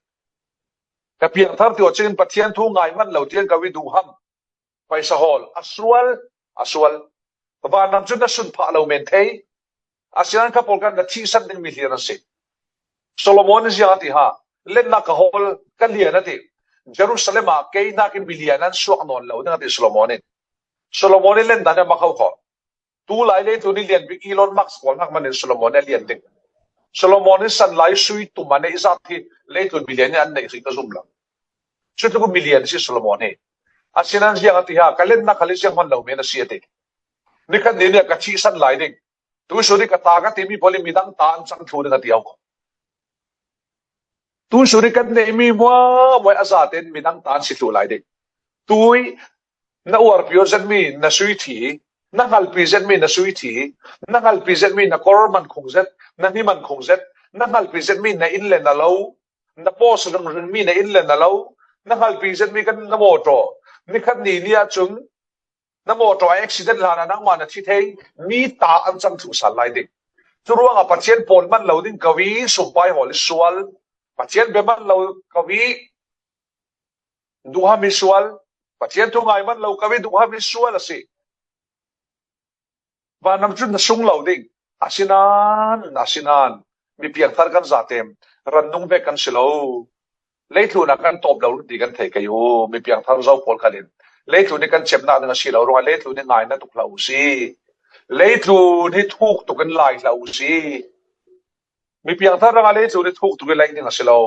Ka piangthar ti aw cingin Pathian thu ngai man lo tiang ko in duhham, paisa hawl a sual, a sual. Vanram cu na sunphah lo men thei. Asinan kha pawl kan na thihsan ding mi hlir an si. Solomon in ziang a ti ha, lennak ka hawl, ka lian a ti. Jerusalem ah kei hnakin mi lian an suak nawn lo ding a ti Solomon in. Solomon in len dan a mak hau kho. Tulai leitlun i lian bik Elon Musk pawl nak manin Solomon a lian ding. Solomon in san lai sui tum a neih zat hi leitlun milian in an neih hrih ka zum lo. Cutluk milian si Solomon hi. Asinan ziang a ti ha, ka lennak khal i ziang hman lo men a si a ti. Nikhat ni nia ka thihsan lai ding. Tuisuri ka ta ka timi pawl in midang ta an cang thlu ding a ti hau ko. Tuisuri kan neihmi hmuahhmuah a zaten midang ta an si thlu lai ding. Tui na uarpi aw zetmi na sui thi, na hngalpi zetmi na sui thi, na hngalpi zetmi na kawr man khung zet, na hni man khung zet, na hngalpi zetmi na inn le na lo, na pawsa ringringmi na inn le na lo, na hngalpi zetmi kan na mawtaw. Nikhat ni nia cun na mawtaw a accident hlan ah nangmah na thi thei, mi ta an cang thluh sal lai ding. Curuangah Pathian pawl man lo ding ko i sumpai hawl i sual. Pathian bia man lo ko i duhham hi sual. Pathian thu ngai man lo ko i duhham hi sual a si. Vanram cun na sung lo ding. Asinan, asinan, mi piangthar kan zatem, rannung vek kan si lo. Leitlun ah kan tawp lo ti kan thei kei u, mi piangthar zo pawl khalin. Leitlun hi kan cemnak ding a si lo ruangah leitlun hi ngaina tuk hlah u si. Leitlun hi thuk tuk in lai hlah u si. Mi piangthar rangah leitlun hi thuk tuk in lai ding a si lo.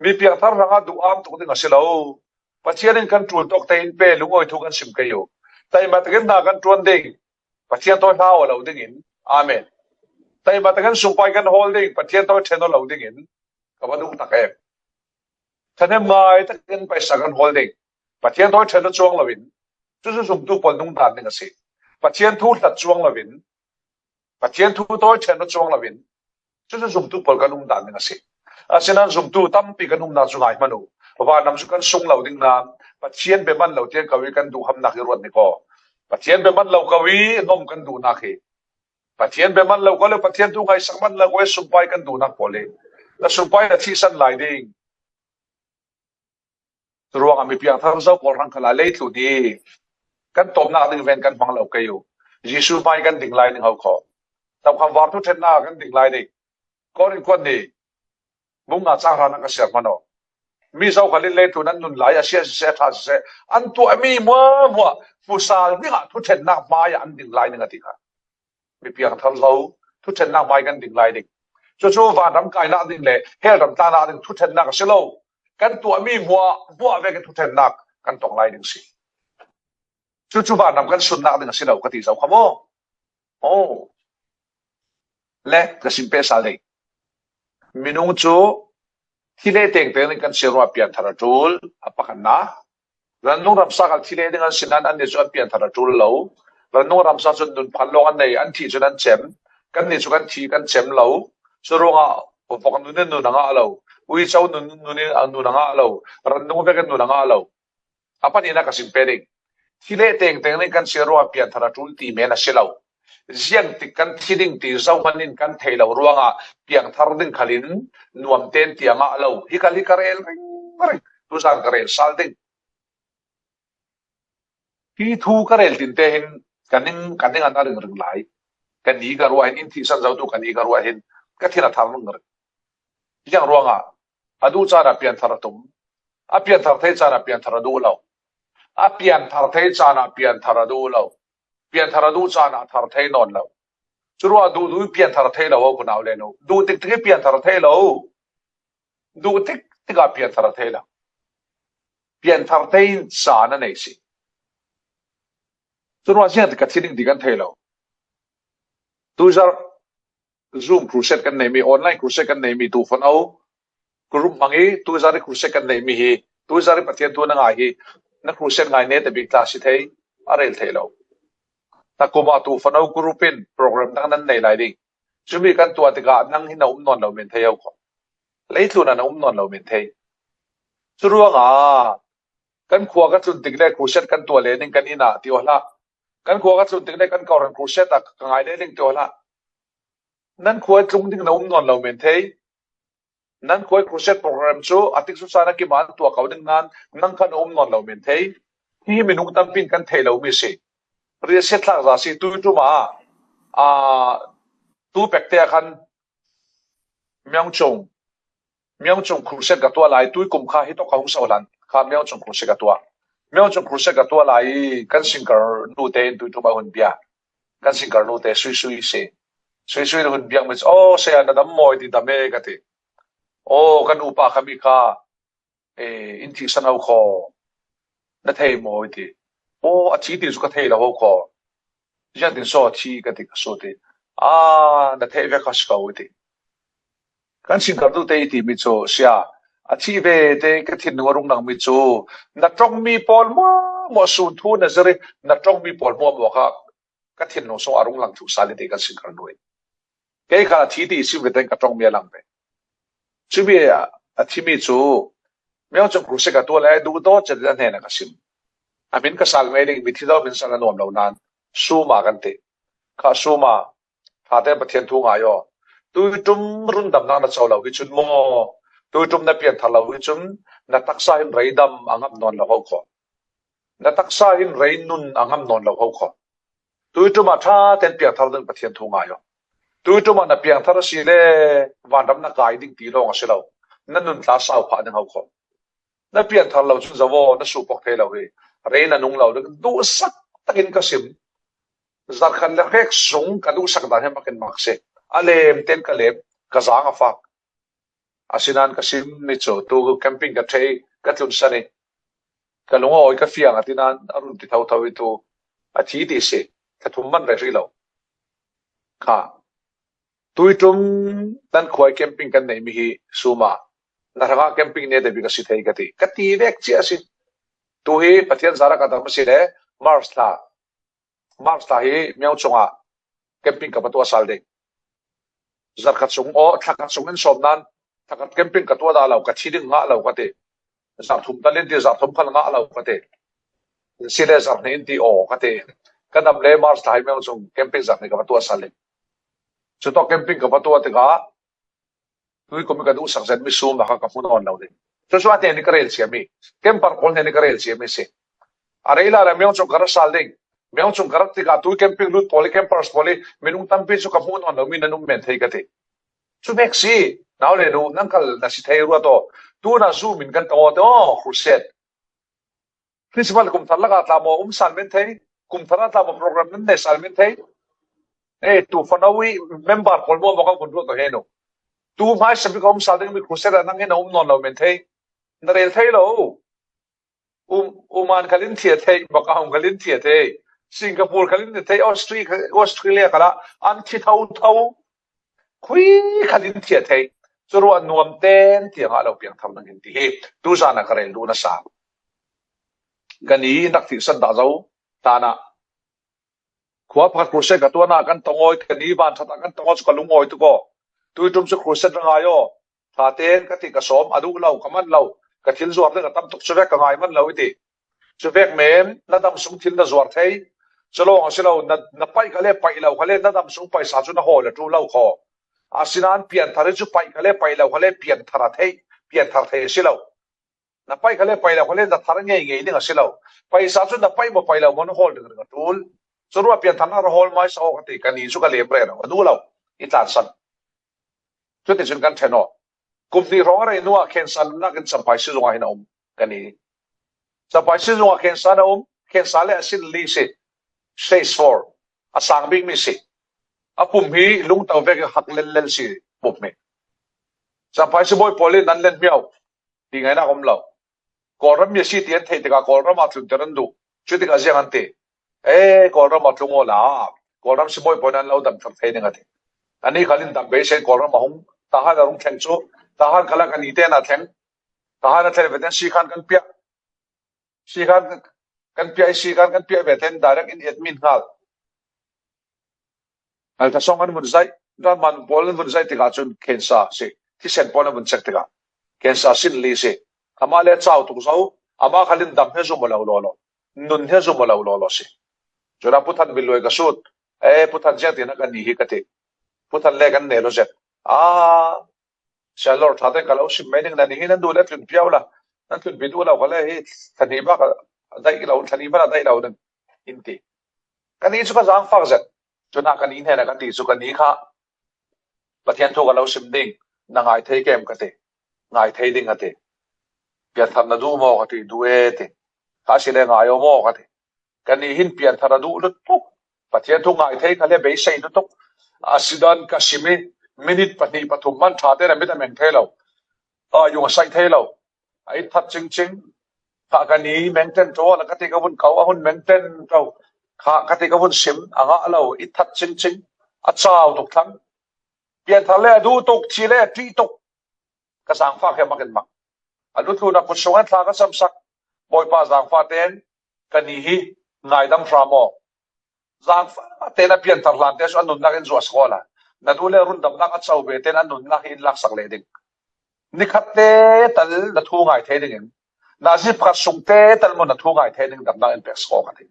Mi piangthar rangah duham tuk ding a si lo. Pathian in kan ṭul tawk te in pe lungawi thu kan sim kei u. Taima takin hna kan ṭuan ding. Pathian tawi hlau a lo dingin. Amen. Taima takin sumpai kan hawl ding. Pathian tawi ṭhen a lo dingin. Ka va duh tak em. Ṭhahnem ngai takin paisa kan hawl ding. Pathian tawi ṭhen a cuang loin. Cucu zumtu pawl nung dan ding a si. Pathian thu hlat cuang loin. Pathian thu tawi ṭhen a cuang loin. Cucu zumtu pawl kan um dan ding a si. Asinan zumtu tampi kan umnak cu ngai hmanh u. Vanram cu kan sung lo ding nain Pathian bia man lo tiang ko i kan duhhamnak i ruat ni ko. Pathian bia man lo ko i nom kan duhnak hi. Pathian bia man lo ko le Pathian thu ngaisak man lo ko i sumpai kan duhnak pawl hi. Na sumpai na thihsan lai ding. Curuangah mi piangthar zo pawl hrang khalah leitlun hi kan tawpnak ding ven kan hmang lo kei u. Jesuh hmai kan ding lai ding ho kho. Tokham var thu ṭhennak kan ding lai ding. Korin kuat ni bung nga cang hra nak a siar hmanh aw. Mi zo khal in leitlun an nun lai a sia siseh, a ṭha siseh, an tuahmi hmuahhmuah hmusal dingah thuṭhennak hmai ah an ding lai ding a ti kha. Mi piangthar zo thuṭhennak hmai kan ding lai ding. Cucu vanram kainak ding le hell ram tlannak ding thuṭhennak a si lo. Kan tuahmi hmuahhmuah vekin thuṭhennak kan tong lai ding si. Cucu vanram kan sunnak ding a si lo ka ti zo kha maw? Oh. Le ka sim peh sal ding. Minung cu thi le tengteng nih kan si ruah pianthar a ṭul a pakhatnak. Rannung ramsa khal thi le ding an si nain annih cu an pianthar a ṭul lo. Rannung ramsa cun nun phal lawng an nei, an thih cun an cem. Kannih cu kan thi kan cem lo. Curuangah vok nun in nun a ngah lo. Uico nun, nun in nun a ngah lo. Rannung vekin nun a ngah lo. A pahnihnak ka sim peh ding. Thi le tengteng nih kan si ruah pianthar a ṭul ti men a si lo. Ziangtik kan thi ding ti zohman in kan thei lo ruangah piangthar ding khalin nuam tein ti a ngah lo. Hi khal hi ka rel ringring. Tuzan ka rel sal ding. Hi thu ka rel tinte hin ka ning, ka ning an a ringring lai. Ka ni ka ruah hin, in thihsan zotu ka ni ka ruah hin ka thin a thar ringring. Ziang ruangah a duh caan ah pianthar a tum. A pianthar thei caan ah pianthar a duh lo. A pianthar thei caan ah pianthar a duh lo. Pianthar a duh caan ah a thar thei nawn lo. Curuah duh duh i pianthar thei lo, ho unau le nu. Duh tik tik i pianthar thei lo. Duh tik tik a pianthar thei lo. Pianthar thei in caan a nei si. Curuah ziang tik ka thi ding ti kan thei lo. Tuizar Zoom crusade kan nei mi, online crusade kan nei mi, tu fanau group hmang i, tuizar i crusade kan nei mi hi, tuizar i Pathian thu na ngai hi, na crusade ngai ne te bik tla si thei, a rel thei lo. Na kuma tu fanau group in program dang nan nei lai ding. Cumi kan tuah tikah nang hi na um nawn lo men thei ho kho. Leitlun ah na um nawn lo men thei. Curuangah kan khua ka tlun tik le crusade kan tuah le ning kan inn ah ti aw hlah. Kan khua ka tlun tik le kan kawhhran crusade ah ka ngai le ning ti aw hlah. Nan khua tlung ding na um nawn lo men thei. Nan khua crusade program cu a tik susa na kiman tuah ko ding nan nang khan a um nawn lo men thei. Hi minung tampi in kan thei lo mi si. Riahsiat thlak za si, tui ṭum ah, a, tu pekte ah khan Myaungchung, Myaungchung crusade ka tuah lai, tui kum kha hi tawk ka hung so hlan kha Myaungchung crusade ka tuah. Myaungchung crusade ka tuah lai i kan singer nu te in tui ṭum ah hun bia. Kan singer nu te Sui Sui si. Sui Sui hun biak mi cu, "Oh, saya na dam maw?" i ti, "Dam e," ka ti. "Oh, kan upa kha mi kha, eh, in thihsan ho kho. Na thei maw?" i ti. "Oh, a thi ti cu ka thei lo ho kho. Ziangtin so a thi?" ka ti, ka sut i, "Ah, na thei ve kha si ko," i ti. Kan singer nu te i ti mi cu, "Sia, a thi ve te ka thinlung a rung lang mi cu, na ṭong mi pawl maw, maw sun thu na zir i, na ṭong mi pawl maw, maw kha ka thinlung sung a rung lang thuk sal i," ti kan singer nu i. Kei kha a thi ti i sim ve ten ka ṭong mi a lang ve. Cumi a, a thi mi cu Myaungchung crusade ka tuah le duh dawt chet a hnen a ka sim. A hmin ka sal mai ding, mithi dawh hmin sal a nuam lo nan Suma kan ti. Kha Suma, ṭha tein Pathian thu ngai aw. Tui ṭum rundamnak na co lo hi cun maw, tui ṭum na pianthar lo hi cun na taksa hin rei dam a ngam nawn lo ho kho. Na taksa hin rei nun a ngam nawn lo ho kho. Tui ṭum ah ṭha tein piangthar ding Pathian thu ngai aw. Tui ṭum ah na piangthar a si le vanram na kai ding ti lawng a si lo. Na nun tla sau phah ding ho kho. Na pianthar lo cun zoh aw, na suhpok thei lo hi. Rei na nung lo ding, duhsak takin ka sim. Zarhkhat le hrek sung ka duhsak dan hi makin mak si. A lem ten ka lem, ka zaang a fak. Asinan ka sim mi cu tu camping ka thei, ka tlunsan i ka lung a awi, ka fiang a tinan a run ti thotho i tu a thi ti si. Ka thum man rei hrih lo. Kha. Tui ṭum nan khua i camping kan nei mi hi Suma. Na hrangah camping ne te bik a si thei ka ti. Ka ti vek cia a si. Tu hi Pathian zarah ka dam a si le March thla. March thla hi Myaungchung ah camping ka va tuah sal ding. Zarhkhat sung, aw, thlakhat sung in sawm nan, thlakhat camping ka tuah dah lo, ka thi ding ngah lo ka ti. Zarhthum tal in ti, zarhthum khal ngah lo ka ti. Si le zarhhnih in ti aw ka ti. Ka dam le March thla hi Myaungchung camping zarhhnih ka va tuah sal ding. Cutawk camping ka va tuah tikah tui kum i ka duhsak zetmi Suma kha ka hmu nawn lo ding. Cucu a hnen i ka rel ciami, camper pawl hnen i ka rel ciami si. A rei lai le Myaungchung ka rak sal ding. Myaungchung ka rak tikah tui camping lut pawl i campers pawl i minung tampi cu ka hmu nawn lomi nan um men thei ka ti. Cu vek si, nau le nu, nan kal na si thei ruat aw. Tuna Zoom in kan tong aw te, aw, crusade. Christmas kum thar lakah tla maw um sal men thei, kum thar ah tla maw program nan nei sal men thei. Eh, tu fanau i member pawl maw maw kan kun ruat aw he nu. Tu hmaisa bik a um sal ding mi crusade ah nang hin a um nawn lo men thei. Na rel thei lo. Um, Oman khal in thia thei, Macau khal in thia thei, Singapore khal in thia thei, Austri-, Australia khal ah an thi thotho. Khui khal in thia thei. Curuah nuam ten tiang ah lo piangthar nang hin ti hi tuzan a ka rel duh nasa. Ka ni in rak thihsan dah zo. Tan ah khua pakhat crusade ka tuahnak kan tong aw i, ka ni van ṭhat ah kan tong aw cu ka lungawi tuk aw. Tui ṭum cu crusade ra ngai aw. Ṭha tein ka ti ka sawm, a duh lo, ka man lo, ka thil zuar ding a tam tuk, cuvek ka ngai man lo i ti. Cuvek men na dam sung thil na zuar thei. Cu lawng a si lo, na, na paih kha le paih lo kha le na dam sung paisa cu na hawl a ṭul lo kho. Asinain pianthar hi cu paih kha le paih lo kha le pianthar a thei, pianthar thei a si lo. Na paih kha le paih lo kha le na thar ngei ngei ding a si lo. Paisa cu na paih maw paih lo maw na hawl ding ding a ṭul. Curuah piantharnak ra hawl hmaisa aw ka ti, ka ni cu ka lem rero, a duh lo, i tlansan. Cuticun kan ṭhen aw. Kum hnih hrawng a rei hnuah cancer nunnak in Champhai sizung ah hin a um ka ni. Champhai sizung ah cancer na um, cancer le a sin li si. Stage four. A sang bik mi si. A pum hi lungtau vek hak lel lel si pum mi. Champhai sibawi pawl in an len miau. Ti ngaihna om lo. Kawlram mi a si ti an theih tikah Kawlram ah tlun ter an duh. Cu tikah ziang an ti. E, Kawlram ah tlung awla. Kawlram sibawi pawl in an lo dam thar thei ding a ti. Ani khalin dam beisei Kawlram a hung. Tahan a rung thleng cu. Tahan khalah kan i ten a thleng. Tahan a thleng ve ten si khan kan piah. Si khan kan piah, si khan kan piah ve ten direct in admin hal. Ngaltha sawng an vun zaih, ran man pawl an vun zaih tikah cun cancer si. Thisen pawl an vun check tikah cancer sin li si. Amah le cau tuk zo, amah khalin dam he zum a lo law law. Nun he zum a lo law law si. Cun a puthan bil luai ka sut. E, puthan ziang tina kan ni hi ka ti. Puthan le kan ne lo zet. A, Sialor ṭha tein ka lo sim mai ding, na ni hi nan duh le tlun piau la, nan tlun pi duh lo ka le hi, thla hnih bak a daih lo, thla hnih bak a daih lo ding in ti. Ka ni cu ka zaangfak zet. Cun ah ka ni hnenah ka ti cu ka ni kha Pathian thu ka lo sim ding, na ngai thei kem ka ti, ngai thei ding a ti. Pianthar na duh maw ka ti, duh e ti. Kha si le ngai aw maw ka ti. Ka ni hin pianthar a duh lutuk. Pathian thu ngai thei kha le beisei lutuk. A sidan ka sim i minit pahnih pathum man ṭha tein a mit a meng thei lo. A yung a saih thei lo. A it that cingcing. Kha ka ni meng ten ṭo la ka ti ka vun ko a hun meng ten ṭo. Kha ka ti ka vun sim a ngah lo. It that cingcing. A cau tuk thlang. Pianthar le a duh tuk, thi le a ṭih tuk. Ka zaangfak he mak in mak. A luthlun a kut sungah thla ka samsak. Bawipa zaangfah tein ka ni hi ngaidam hram aw. Zaangfah tein a pianthar hlan te cu a nunnak in zuah sak awla. Na duh le rundamnak a co ve tein a nunnak hi in laksak leh ding. Nikhat te tal na thu ngai thei dingin. Nazi pakhat sung te tal maw na thu ngai thei ding damnak in pek sak aw ka ti.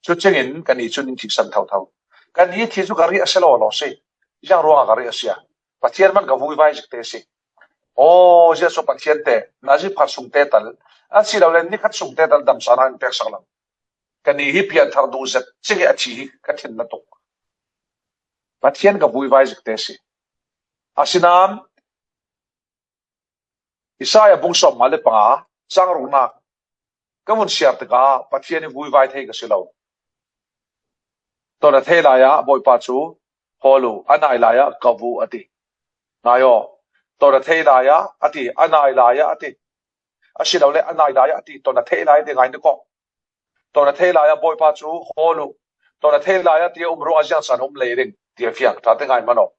Cu cingin ka ni cu ning thihsan thotho. Ka ni thi cu ka riah a si law law si. Ziang ruangah ka riah a si a. Pathian man ka vuivai zik te si. Aw, zia cu Pathian te, nazi pakhat sung te tal, a si lo le nikhat sung te tal damsana in peksak lo. Ka ni hi pianthar duh zet, cingin a thi hi ka thin na tuk. Pathian ka vuivai zik te si. Asinain, Isaiah bung sawmnga le panga, cang ruknak, ka vun siar tikah Pathian i vuivai thei ka si lo. Ton a thei lai ah Bawipa cu hawl u, a nai lai ah ko u a ti. Ngai aw, ton a thei lai ah a ti, a nai lai ah a ti. A si lo le a nai lai ah a ti, ton a thei lai a ti ngai ni kawh. Ton a thei lai ah Bawipa cu hawl u. Ton a thei lai ah ti a um ruangah ziang caan a um lei ding ti a fiang. Ṭha te ngai hmanh aw.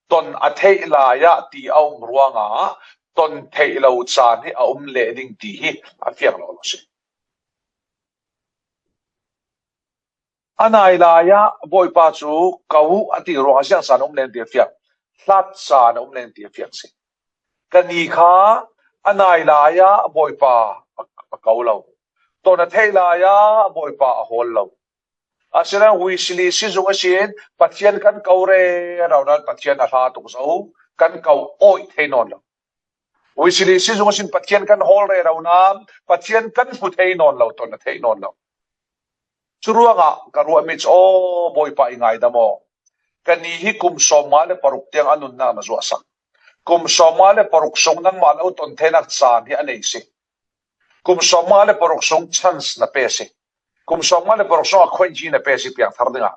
Ton a theih lai ah ti a um ruangah ton theih lo caan hi a um leh ding ti hi a fiang lo lo si. A nai lai ah Bawipa cu ko u a ti ruangah ziang caan a um leng ti a fiang. Hlat caan a um leng ti a fiang si. Ka ni kha a nai lai ah Bawipa a, a ko lo. Ton a theih lai ah Bawipa a hawl lo. Asinain huisili sizung ihsin Pathian kan ko rero nain Pathian a hla tuk zo, kan ko awih thei nawn lo. Huisili sizung ihsin Pathian kan hawl rero nain Pathian kan hmu thei nawn lo, ton a theih nawn lo. Cu ruangah ka ruahmi cu, aw, Bawipa i ngaidam aw. Ka ni hi kum sawmnga le paruk tiang a nunnak na zuahsak. Kum sawmnga le paruk sung nangmah lo ton theinak caan hi a nei si. Kum sawmnga le paruk sung chance na pe si. Kum sawmnga le paruk sung a khuainci na pe si piangthar dingah.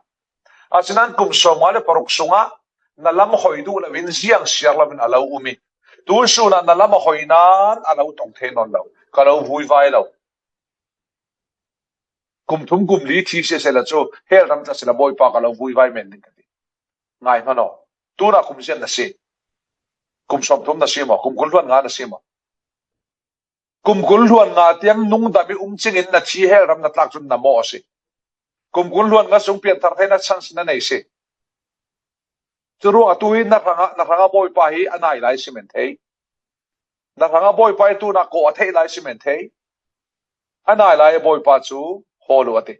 Asinain kum sawmnga le paruk sungah na lam hoi duh loin ziang siar loin a lo um i, tu sunah na lam a hoi nain a lo tong thei nawn lo, ka lo vuivai lo. Kum thum kum li thi siseh la cu, hell ram tla sila Bawipa ka lo vuivai men ding ka ti. Ngai hmanh aw. Tunah kum ziat na si? Kum sawmthum na si maw? Kum kul hluan nga na si maw? Kum kul hluan nga tiang nungdam i um cingin na thi hell ram na tlak cun na mawh a si. Kum kul hluan nga sung pianthar theihna chance na nei si. Cu ruangah tu hi na hrangah, na hrangah Bawipa hi a nai lai si men thei. Na hrangah Bawipa hi tunah kawh a theih lai si men thei. A nai lai Bawipa cu hawl u a ti.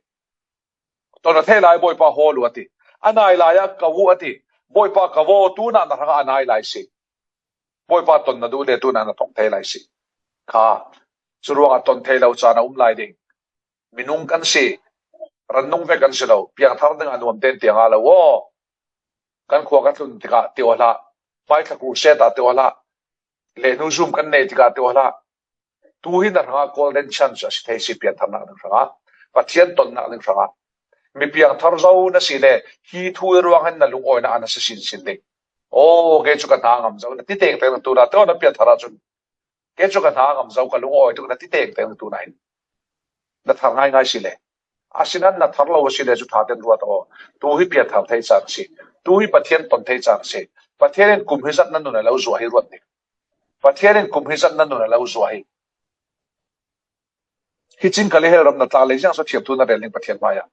Ton a theih lai Bawipa hawl u a ti. A nai lai ah ko u a ti. Bawipa ko aw, tunah na hrangah a nai lai si. Bawipa ton na duh le tunah na tong thei lai si. Kha, cu ruangah ton thei lo caan a um lai ding. Minung kan si, rannung vek kan si lo, piangthar dingah nuam tein tiang a lo aw. Kan khua ka tlun tikah ti aw hlah, hmaithlak crusade ah ti aw hlah, lehnu zum kan nei tikah ti aw hlah. Tu hi na hrangah golden chance a si thei si piantharnak ding hrangah, Pathian tonnak ding hrangah. Mi piangthar zo na si le, hi thu i ruang hin na lungawina a na si sinsin ding. Aw, kei cu ka hna ngam zo, na ti tengteng na tuna, tawh na piangthar ahcun, kei cu ka hna ngam zo, ka lungawi tuk, na ti tengteng na tuna hin. Na thar ngaingai si le. Asinain na thar lo a si le cu ṭha tein ruat aw. Tu hi piangthar thei caan a si. Tu hi Pathian ton thei caan a si. Pathian in kum hi zat na nun a lo zuah hi ruat ding. Pathian in kum hi zat na nun a lo zuah hi. Hi cin ka le hel ram na tlak le ziang so thiam thu na rel ning Pathian hmai ah.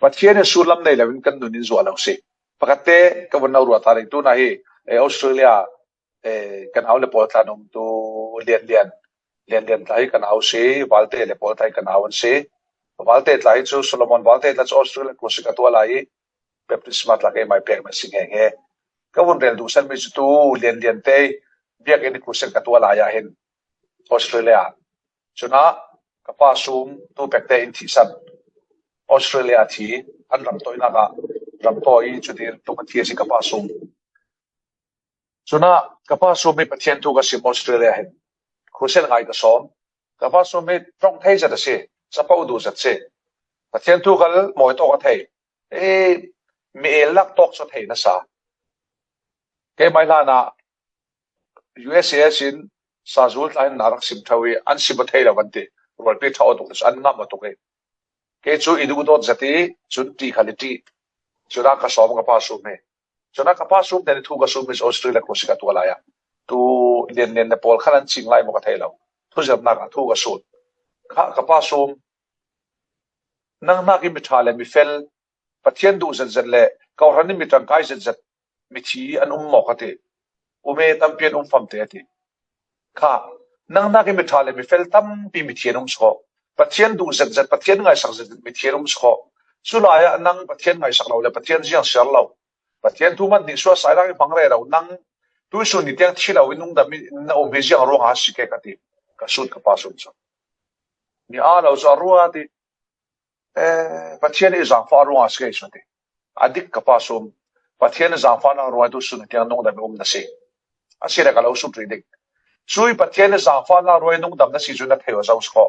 Pathian in sullam nei lo in kan nun in zuah lo si. Pakhat te ka vun no ruat ta ding tuna hi, eh, Australia, eh, kan au le pawl tla nung tu lian lian, lian lian tla hi kan au si, valte le pawl tla hi kan au an si. Valte tla hi cu Solomon valte tla cu Australia khuasak a tuah lai i baptisma tla keimai pek na si nge nge. Ka vun rel duhsan mi cu tu lian lian te biakinn khuasak a tuah lai ah hin Australia. Cunah ka pa sum tu pek te in thihsan Australia thi an ramtawinak ah ramtawi i cuti tluk a thi a si ka pa sum. Cunah ka pa sum i Pathian thu ka sim Australia hin khuasak ngai ka sawm. Ka pa sum hi ṭong thei zet a si, capo duh zet si. Pathian thu khal mawi tawk a thei. E, mi el lak tawk cu thei na sa. Keimai hlan ah U S A sin sazul tla hin na rak sim tho i an sim a thei lo an ti. Rualpi ṭha aw tuk, an ngam aw tuk i. Kei cu i duh dawt zet i cun ṭih khal i ṭih. Cunah ka sawm ka pa sum hi. Cunah ka pa sum te nih thu ka sum hi Australia khuasak a tuah lai ah. Tu lian lian na pawl khan an cing lai maw ka thei lo. Thuzirhnak ah thu ka sut. Kha ka pa sum. Nang hnak i mi ṭha le mi fel, Pathian duh zetzet le kawhhran in mi ṭangkai zetzet, mithi an um maw ka ti. Um e, tampi an um famte a ti. Kha, nang hnak i mi ṭha le mi fel tampi mithi an um si kho. Pathian duh zetzet, Pathian ngaihsak zetzet mithi an um si kho. Cu lai ah nang Pathian ngaihsak lo le Pathian ziang siar lo, Pathian thu hmanh nih suahsainak i hmang rero nang tuisun ni tiang thi lo i nungdam i na um hi ziang ruangah a si ke ka ti. Ka sut ka pa sum cu. Mi aa lo cu a ruat i, eh, Pathian i zaangfah ruangah a si ke cu a ti. A dik ka pa sum. Pathian i zaangfahnak ruang i tuisun ni tiang nungdam i um na si. A si le ka lo sut rih ding. Cui Pathian i zaangfahnak ruang i nungdam na si cu na thei aw zo si kho.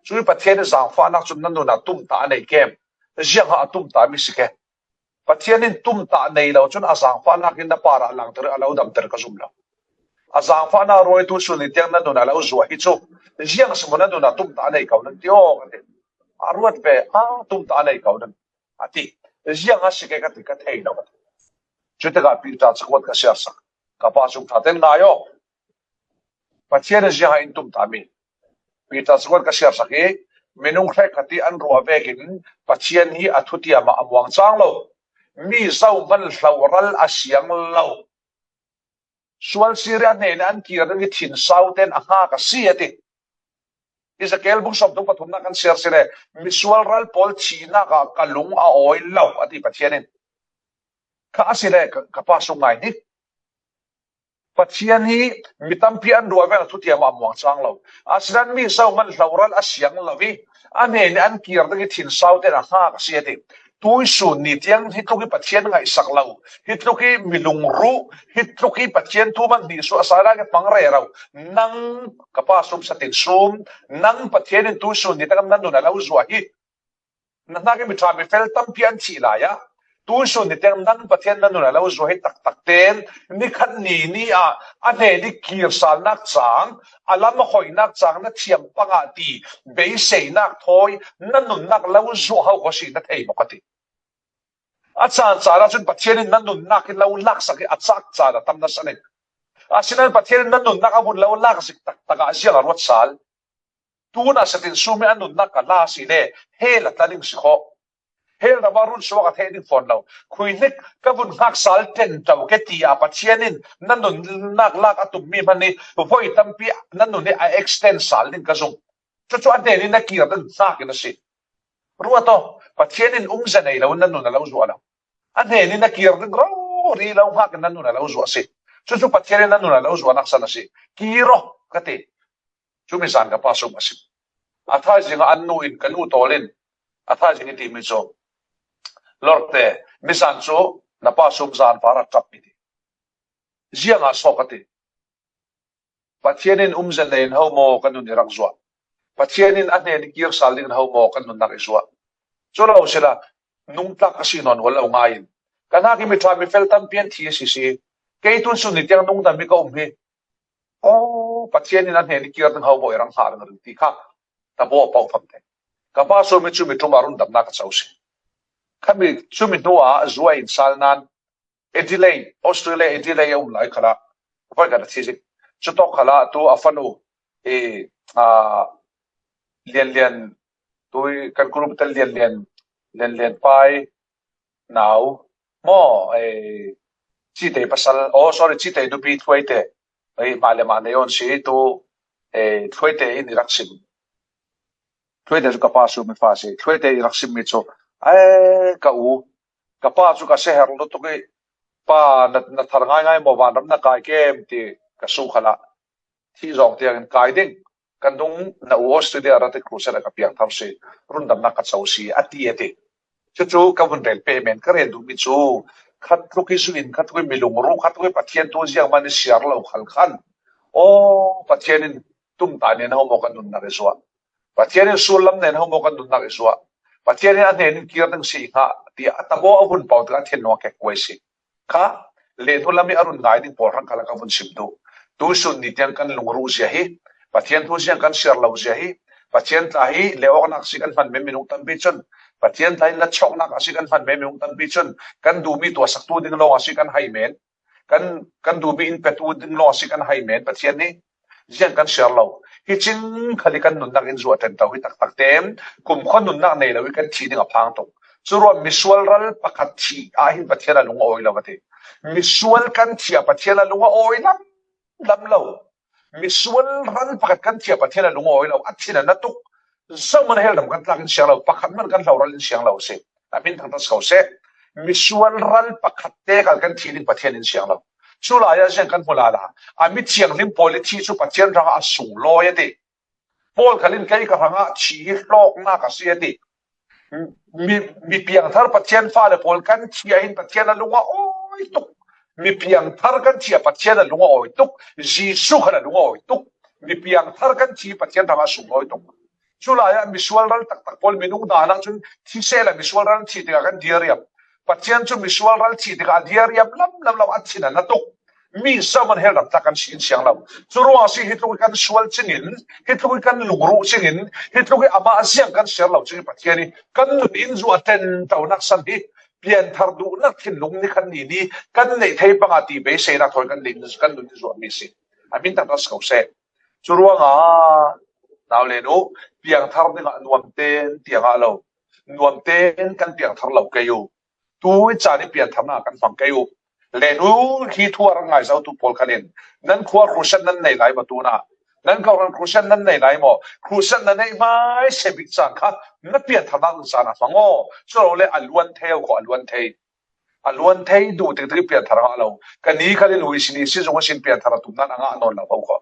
Cui Pathian i zaangfahnak cun na nun ah tumtah a nei kem. Ziangah a tumtah mi si ke. Pathian in tumtah nei lo cun a zaangfahnak in na parah langter, a lo damter ka zum lo. A zaangfahnak ruang i tuisun ni tiang na nun a lo zuah hi cu, ziang si maw na nun a tumtah a nei ko nan ti aw ka ti. A ruat ve, a tumtah a nei ko nan a ti. Ziang a si ke ka ti ka thei lo. Cutikah Peter cakuat ka siarsak. Ka pa sum ṭha tein ngai aw. Pathian in ziangah in tumtahmi. Peter cakuat ka siarsak i, minung hrekkhat i an ruah vekin Pathian hi a thutiam ah a muang cang lo. Mi zohman hloral a siang lo. Sual sir i a hnen i an kir ding i thinsau tein a hngak a si a ti. Ezekiel bung sawmthum pathumnak kan siar si le, misual ral pawl thihnak ah ka lung a awi lo a ti Pathian in. Kha a si le ka, ka pa sung ngai ni. Pathian hi mi tampi an ruah veng thutiam ah a muang cang lo. Asinain mi zohman hloral a siang lo i a hnen i an kir ding i thinsau tein a hngak a si a ti. Tuisun ni tiang hi tluk i Pathian ngaihsak lo, hi tluk i mi lungruh, hi tluk i Pathian thu hmanh nih suahsainak i hmang rero nang ka pa sum satin sum, nang Pathian in tuisun ni tiang na nun a lo zuah hi. Na hnak i mi ṭha mi fel tampi an thih lai ah tuisun ni tiang nang Pathian na nun a lo zuah hi taktak tein nikhat ni ni ah a hnen i kirsalnak cang, a lam a hoihnak cang na thiam pangah ti beiseinak thawi na nunnak lo zuah ho kho si na thei maw ka ti. A caan caan ah cun Pathian in na nunnak hi lo laksak hi a cak caan a tam na san in. Asinain Pathian in na nunnak a vun lo laksak taktak ah ziang a ruat sal. Tun ah satin sum i a nunnak ka la si le hell a tla ding si kho. Hell ram ah run suak a theh ding fawn lo. Khuihnik ka vun hngak sal ṭen ṭo ke ti ah Pathian in na nunnak lak a tummi hmanh i voi tampi na nun i a extend sal ding ka zung. Cucu a hnen i na kir ding hngak in a si. Ruat aw, Pathian in umze nei lo in na nun a lo zuah lo. A hnen in na kir ding rori lo hngak in na nun a lo zuah a si. Cucu Pathian in na nun a lo zuahnak san a si. Kir aw, ka ti. Cu mi zan ka pa sum a si. A thaizing ah an nu in ka nu tawl in a thaizing i timi cu, Lorte, mi zan cu na pa sum zan var a ṭap i ti. Ziangah sawk a ti. Pathian in umze nei in ho maw kan nun i rak zuah? Pathian in a hnen i kir sal ding in ho maw kan nunnak i zuah? Chu lo sila, nungtlak ka si nawn ual lo ngaiin, ka hnak i mi ṭha mi fel tampi an thi a si si. Kei tun sun ni tiang nungdam hi ka um hi. Aw, Pathian in a hnen i kir ding ho maw i rang hlah ring ring ti kha. Tabaw a pau fam te. Ka pa sumi chu mi ṭum a rundamnak ka co si. Khami chu mi hnu a zua in sal nan Adelaide, Australia Adelaide a um lai khala. Voi ka thi zik. Chu tawk khala tu a fanu, e, a, Lian Lian, tu kan group te Lian Lian, Lian Lian pai, nau, maw, e, Cite pasal, oh, sorry, Cite nupi Thuaite, e, male male on si tu, e, Thuaite in i rak sim. Thuaite chu ka pa sumi fa si. Thuaite i rak sim mi chu, e, ka u, ka pa chu ka se her lo tuk i, pa na, na thar ngai ngai maw, vanram na kai kem ti ka su khala. Thi zawng tiangin kai ding. Kan dung na u Australia rate crusade a ka piang thar si. Rundamnak ka co si, a ti, a ti. Chu chu ka vun rel peh men ka rel duh mi chu. Khat tluk i zu in, khat tluk i mi lungru, khat tluk i Pathian thu ziang man i siar lo khal khan. Aw, Pathian in tum ta nen ho maw ka nunnak i zuah. Pathian in sullam nen ho maw ka nunnak i zuah. Pathian in a hnen in kir ding si i ngah, ti a tabaw a vun pau tik a thinlung a kek kuai si. Kha, le hnu lam i a run ngai ding pawl hrang khala ka vun sim duh. Tu sun ni tiang kan lungru zia hi. Pathian thu ziang kan siar lo zia hi. Pathian tla hi le awknak si kan hman men minung tampi chun. Pathian tla hi la chawknak a si kan hman men minung tampi chun. Kan duhmi tuahsaktu ding lawng a si kan hai men. Kan, kan duhmi in petu ding lawng a si kan hai men. Pathian hi ziang kan siar lo. Hi cing khali kan nunnak in zuah ṭen to hi taktak te. Kumkhua nunnak nei lo hi kan thi ding a phang tuk. Cu ruah misual ral pakhat thi ah hin Pathian a lung a awi lo a ti. Misual kan thi ah Pathian a lung a awi lam, lam lo. Misual ral pakhat kan thi ah Pathian a lung a awi lo. A thin a na tuk. Zohman hel dam kan tlak in siang lo. Pakhat man kan hlo ral in siang lo si. A min thangtas ko seh. Misual ral pakhat te kal kan thi ding Pathian in siang lo. Cu lai ah ziang kan hmu lala. A mi thianghlim pawl i thi cu Pathian hrangah a sunglawi a ti. Paul khalin kei ka hrangah thi hi hlawknak a si a ti. Mi, mi piangthar Pathian fale pawl kan thi ah hin Pathian a lung a awi tuk. Mi piangthar kan thi ah Pathian a lung a awi tuk. Jesuh khan a lung a awi tuk. Mi piangthar kan thi Pathian hrangah a sunglawi tuk. Cu lai ah misual ral taktak pawl minung dan ah cun thi sehla misual ral thi tikah kan diariam. Pathian cu misual ral thi tikah a diariam lam, lam, lam a thin a na tuk. Mi zohman hel dam tlak kan si in siang lo. Cu ruang a si hi tluk hi kan sual cingin, hi tluk hi kan lungruh cingin, hi tluk hi amah ziang kan siar lo cingin Pathian hi kan nun in zuah ṭen tonak san hi pianthar duhnak thinlung ni khan ni ni kan neih thei panga ti beiseinak thawi kan nun, kan nun in zuah mi si. A min taktak si ko seh. Cu ruangah nau le nu, piangthar dingah nuam ten tiangah lo, nuam ten kan piangthar lo kei u. Tu i caan i piantharnak kan hmang kei u. Le nu hi thu a rak ngai zotu pawl khalin nan khua crusade nan nei lai maw tunah, nan khuaruah crusade nan nei lai maw? Crusade na neih hmaiseh bik caan kha na piantharnak ding caan a hmang aw. Cu lo le a luan thei aw kho, a luan thei. A luan thei duh tiktik i pianthar ngah lo. Ka ni khalin V C D C zung a sin pianthar a tum nan a ngah nawn lo ho kho.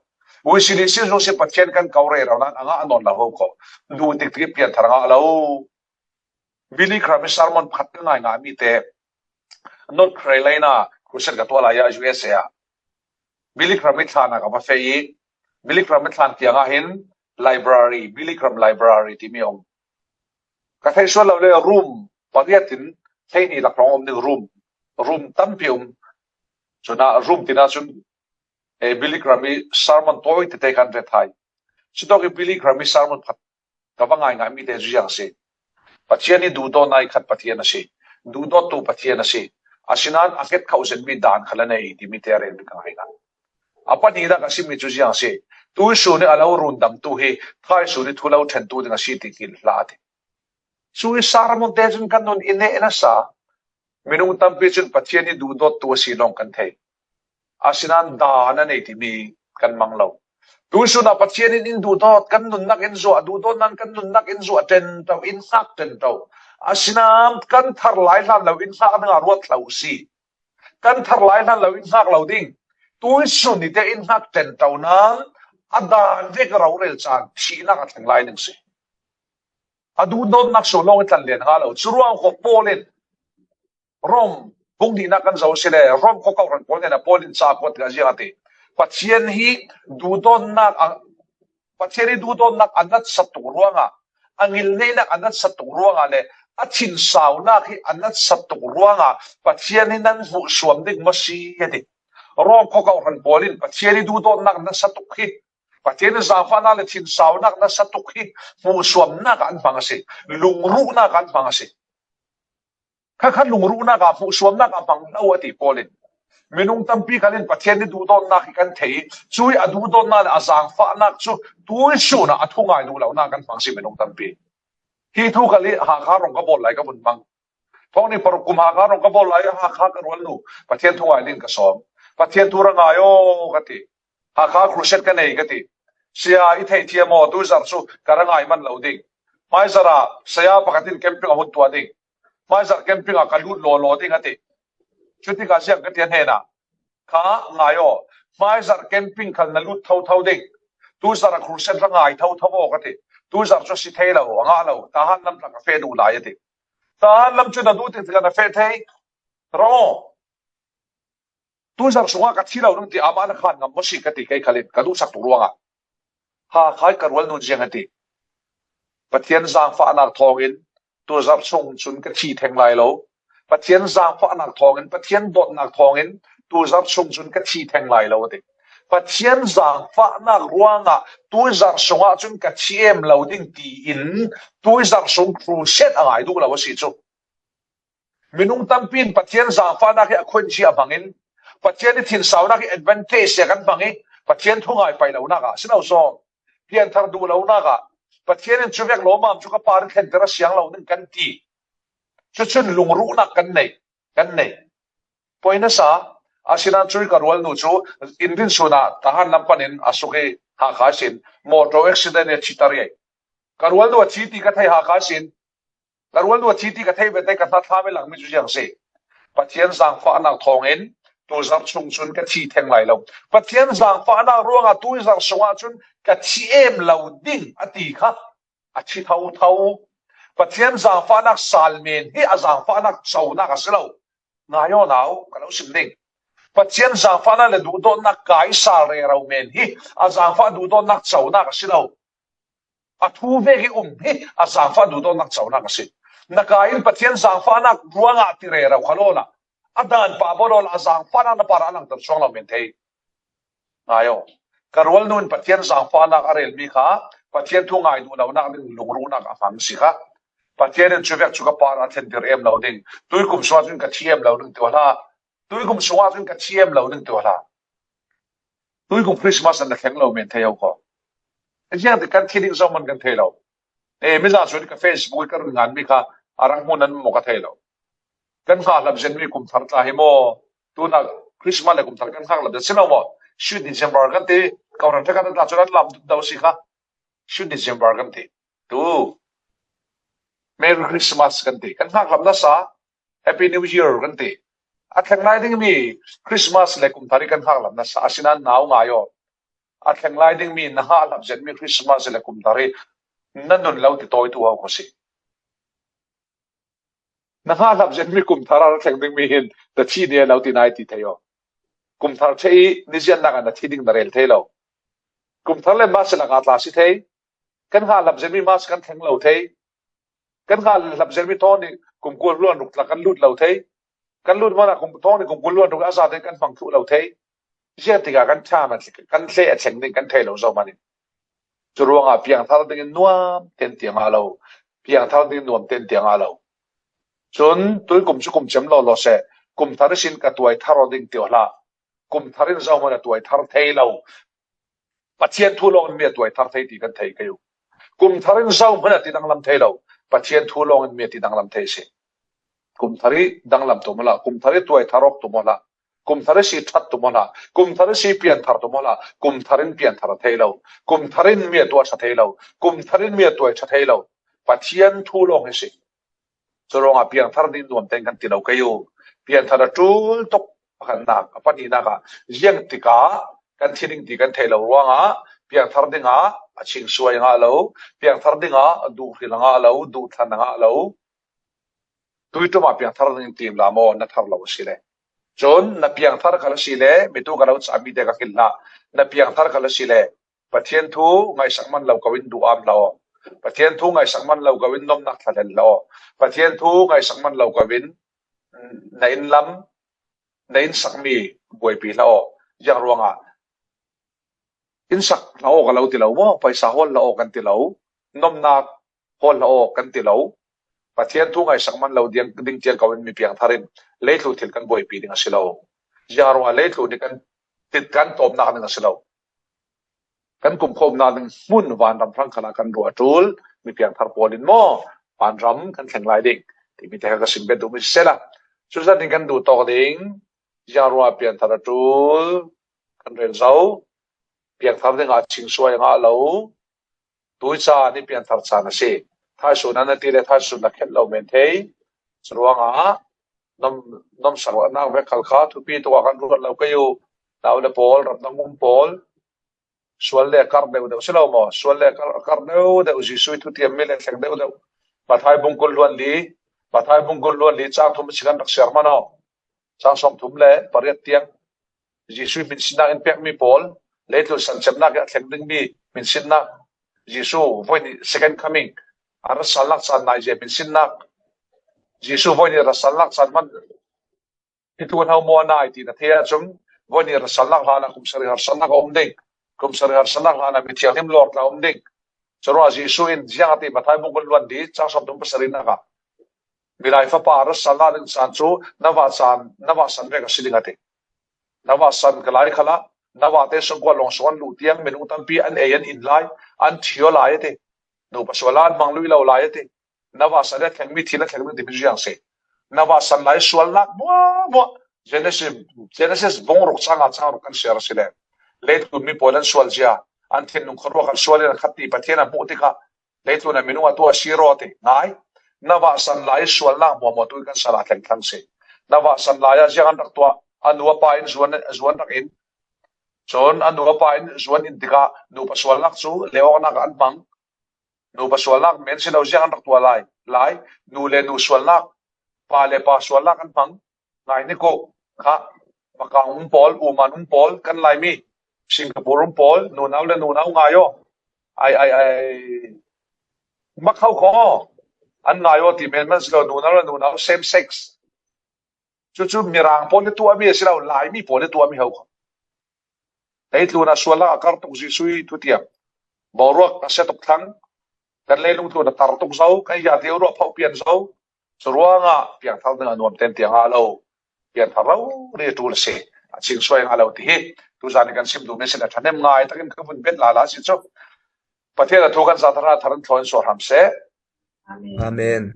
V C D C zung sin Pathian kan ko rero nan a ngah nawn lo ho kho. Duh tiktik i pianthar ngah lo. Billy Graham i sermon pakhat ka ngai ngah mi te, North Carolina crusade ka tuah lai ah U S A ah Billy Graham i thlan ah ka va feh i, Billy Graham i thlan kiangah hin library, Billy Graham library timi a um. Ka theih sual lo le room pariat in hleihnih lak hrawng a um ding room, room tampi a um. Cun ah room tin ah cun, eh, Billy Graham i sermon tawi tete kan rethai. Cutawk i Billy Graham i sermon pakhat ka va ngai ngah mi te cu ziang a si. Pathian hi duhdawtnak i khat Pathian a si. Duhdawttu Pathian a si. Asinain a ket kho zenmi dan kha la nei timi te a rel mi ka ngai ngah. A pahnihnak a simi cu ziang a si. Tuisun i a lo rundamtu hi thaisun i thu lo ṭhentu ding a si ti kil hlah a ti. Cu i sermon te cun kan nun i neh nasa. Minung tampi cun Pathian hi duhdawttu a si lawng kan thei. Asinain dan a nei timi kan mang lo. Tuisun ah Pathian in in duhdawt kan nunnak in zuah, duhdawtnak kan nunnak in zuah ṭen to, in hngak ṭen to. Asinain kan thar lai hlan lo in hngak dingah ruat hlah u si. Kan thar lai hlan lo in hngak lo ding. Tuisun ni te in hngak ṭen to nan a dan vek rorel caan thihnak a thleng lai ning si. A duhdawtnak sung lawng i tlan len hnga lo. Cu ruang kho Paul in Rom bung hnihnak kan zoh si le, Rom khuakauh ran pawl hnenah Paul in ca kuat tikah ziang a ti. Pathian hi duhdawtnak a, Pathian hi duhdawtnak a natsat tuk ruangah, a ngilneihnak a natsat tuk ruangah le a thinsaunak hi a natsa tuk ruangah Pathian hi nan hmuhsuam ding maw si a ti. Rom khuakauhran Paul in Pathian hi duhdawtnak natsa tuk hi, Pathian hi zangfahnak le thinsaunak natsa tuk hi hmuhsuamnak ah an hmang a si, lungruhnak ah an hmang a si. Kha kha lungruhnak ah hmuhsuamnak ah hmang lo a ti Paul in. Minung tampi khalin Pathian hi duhdawtnak hi kan thei, cui a duhdawtnak le a zangfahnak cu tuisun ah a thungai duh lonak kan hmang si minung tampi. Hi thu khal hi Hakha rong ka bawl lai ka vun mang. Thawng ni paruk kum Hakha rong ka bawl lai, Hakha ka rualnu Pathian thungai ding ka sawm. Pathian thu ra ngai aw ka ti. Hakha crusade ka nei ka ti. Sia i thei thiam aw, tuizar cu ka ra ngai man lo ding. Hmaizar ah saya pakhat in camping a hun tuah ding. Hmaizar camping ah ka lut lawlaw ding a ti. Cutikah ziang ka ti a hnenah, kha ngai aw, hmaizar camping khal na lut thotho ding. Tuizar a crusade ra ngai thotho aw ka ti. Tuizar cu si thei lo, a ngah lo, Tahan lam tla ka feh duh lai a ti. Tahan lam cu na duh tik tikah na feh thei. Ro. Tuizar sungah ka thi lo ding ti amah na khan ngam maw si ka ti kei khalin ka duhsak tuk ruangah. Hakha ka rualnu ziang a ti. Pathian zangfahnak thawngin tuizar sung cun ka thi theng lai lo. Pathian zangfahnak thawngin, Pathian dawtnak thawngin tuizar sung cun ka thi theng lai lo a ti. Pathian zangfahnak ruangah tuizar sungah cun ka thi em lo ding tiin tuizar sung crusade a ngai duh lo a si cu. Minung tampi in Pathian zangfahnak hi a khunchi a hmangin, Pathian hi thinsaunak hi advantage a kan hmang i, Pathian thungai pai lonak ah, si lo sawn, pianthar duh lonak ah, Pathian in cuvek lawmam cu ka par in thlenter a siang lo ding kan ti. Cucun lungruhnak kan nei, kan nei. Poi nasa, asinain cui ka rualnu cu in rin sun ah Tahan lam panin a suk i Hakha sin motor accident i a thiter i. Ka rualnu a thi ti ka thei Hakha sin, ka rualnu a thi ti ka thei ve te ka hna thlam i langmi cu ziang si. Pathian zangfahnak thawngin tuizar chung cun ka thi theng lai lo. Pathian zangfahnak ruangah tuizar sungah cun ka thi em lo ding a ti kha a thi thotho. Pathian zangfahnak salmen hi a zangfahnak conak a si lo. Ngai aw nau, ka lo sim ding. Pathian zangfahnak le duhdawtnak kai sal rero men hi a zangfah duhdawtnak conak a si lo. A thu vek i um hi a zangfah duhdawtnak conak a si. Na kai in Pathian zangfahnak ruangah ti rero kha lawla, a dan pah baw lawla a zangfahnak na parah a langter cuang lo men thei. Ngai aw. Ka rualnu in Pathian zangfahnak a relmi kha Pathian thu ngai duh lonak ding lungruhnak a hmang si kha. Pathian in cuvek cu ka parah a thlentir em lo ding. Tuikum sungah cun ka thi em lo ding ti aw hlah. Tuikum sungah cun ka thi em lo ding ti aw hlah. Tuikum Christmas an na thleng lo men thei aw kho. Ziang ti kan thi ding zohman kan thei lo. Eh, mi zah sual ka Facebook i ka run ngan mi kha a rak hmu nan maw ka thei lo. Kan hngak hlap zen mi kum thar tla hi maw? Tuna Christmas le kum thar kan hngak hlap zen si lo maw? Sweet December kan ti, kawhhran ṭha kan tla cu an lam do si kha. Sweet December kan ti. Tu Merry Christmas kan ti. Kan hngak hlap nasa Happy New Year kan ti. A thleng lai ding mi Christmas le kum thar i kan hngak hlap nasa, asinain nau ngai aw. A thleng lai ding mi na hngak hlap zen mi Christmas le kum thar i na nun lo ti tawi tu aw kho si. Na hngak hlap zen mi kum thar a thleng ding mi hin na thi ni lo ti nai ti thei aw. Kum thar ṭhe i ni ziannak ah na thi ding na rel thei lo. Kum thar le March lakah tla si thei. Kan hngak hlap zen mi March kan thleng lo thei. Kan hngak hlap zen mi thawng ni kum kul hluan ruk tla kan lut lo thei. Kan lut mana kum thawng ni kum kul hluan ruk a za te kan hmang thluh lo thei. Ziah tikah kan ṭha man kan hleh a thleng ding kan thei lo zohman in. Cu ruangah piangthar dingin nuam ten tiang a lo. Piangthar ding nuam ten tiang a lo. Cun tuikum cu kum cem lawlaw seh. Kum thar ihsin ka tuai thar aw ding ti aw hlah. Kum thar in zohman a tuai thar thei lo. Pathian thu lawng in mi a tuai thar thei ti kan thei kei u. Kum thar in zohman a ti danglam thei lo. Pathian thu lawng in mi a ti danglam thei si. Kum thar i danglam tu maw hlah. Kum thar i tuai thar awk tu maw hlah. Kum thar i si ṭhat tu maw hlah. Kum thar i si pianthar tu maw hlah. Kum thar in pianthar a thei lo. Kum thar in mi a tuah ṭha thei lo. Kum thar in mi a tuai ṭha thei lo. Pathian thu lawng hi si. Cu ruangah piangthar ding nuam tein kan ti lo kei u. Piangthar a ṭul tuk pakhatnak, a pahnihnak ah ziang tikah kan thi ding ti kan theih lo ruangah piangthar dingah a chingsuai a ngah lo, piangthar dingah duhhril a ngah lo, duhthlan a ngah lo. Tuiṭum ah piangthar ding tim la maw na thar lo a si le. Cun na piangthar khal a si le, mi tu ka lo cahmi te ka hngilh hlah. Na piangthar khal a si le, Pathian thu ngaihsak man lo ko in duh am hlah aw. Pathian thu ngaihsak man lo ko in nomnak thlahlel hlah aw. Pathian thu ngaihsak man lo ko in na inn lam, na inn sak mi buaipi hlah aw. Ziang ruangah inn sak hlah aw ka lo ti lo maw, paisa hawl hlah aw kan ti lo, nomnak hawl hlah aw kan ti lo. Pathian thu ngaihsak man lo ding tiang ko in mi piangthar in leitlun thil kan buaipi ding a si lo. Ziang ruangah leitlun hi kan tit kan tawpnak ding a si lo. Kan kumkhawmna ding hmun vanram hrang khalah kan ruah a ṭul mi piangthar pawl in maw vanram kan thleng lai ding timi te kha ka sim bet duh mi sisela. Cuzanin kan duh tawk ding. Ziang ruangah pianthar a ṭul kan rel zo. Piangthar dingah chingsuai a ngah lo. Tui caan hi pianthar caan a si. Thaisun an a ti le thaisun a khet lo men thei. Curuangah nom, nomsak nak vek khal kha thupi tukah kan ruat lo kei uh. Nau le pawl, ramdang um pawl, sual le kar deuh deuh si lo maw? Sual le kar, kar deuh deuh, Jesuh i thutiam mi le thleng deuh deuh. Mathai bung kul hluan li, Mathai bung kul hluan li chang thum si kan rak siar man aw. Chang sawm thum le pariat tiang Jesuh i hminsinnak in pek mi pawl, leitlun sancepnak i a thleng ding mi hminsinnak, Jesuh voi ni second coming, a ratsalnak caan nai zia hminsinnak, Jesuh voi ni ratsalnak caan man hi tlun ho maw a nai ti na thei ahcun, voi ni ratsalnak hlanah kum sarih harsalnak a um ding, kum sarih harsalnak hlanah mithianghlim lawr tla a um ding. Curuangah Jesuh in ziang a ti, Mathai bung kul hluan li chang sawm thum pasarihnak ah, Milai Fapa ratsalnak ding caan cu na vahcaan, na vahsan vek a si ding a ti. Na vahsan ka lai khalah, na vahte sungkual lawng sung an luh tiang minung tampi an ei an in lai, an thio lai a ti. Nupa sual an hmang lui lo lai a ti. Na vahsan a thlengmi thil a thleng ding timi ziang si. Na vahsan lai sualnak muahmuah Genesis, Genesis bung ruk chang a chang ruk kan siar a si le. Leitlun mi pawl an sual zia, an thinlung khuaruak an sual in an khat ti Pathian a hmuh tikah leitlun a minung a tu a si raw ti ngai. Na vahsan lai sualnak muahmuah tu kan sal a thleng thlang si. Na vahsan lai ah ziang an rak tuah, a nu a pa in zuan, zuan rak in, cun a nu a pa in zuan in tikah nupa sualnak cu leh awknak ah an hmang. Nupa sualnak men si lo ziang an rak tuah lai. Lai, nu le nu sualnak, pa le pa sualnak an hmang. Ngai ni ko kha, Makang um pawl, Uman um pawl, kan Laimi, Singapore um pawl, nunau le nunau ngai aw. Ai, ai, ai. Mak ho kho. An ngai aw ti men man si lo, nunau le nunau, same sex. Cucu Mirang pawl hi tuahmi a si lo, Laimi pawl hi tuahmi ho kho. Leitlun a sualnak a kar tuk Jesuh i thutiam. Boruak a sia tuk thlang. Kan leilung tlun a tar tuk zo, kan yate ruah phoh pian zo. Curuangah piangthar ding a nuam ten tiang a lo. Piangthar lo ri ṭul a si. A chingsuai a lo ti hi. Tuzan kan sim duh mi sin a ṭhahnem ngai takin ka vun bet lala si cu. Pathian a thu kan zathar a thar an thlaw in sual hram seh. Amen.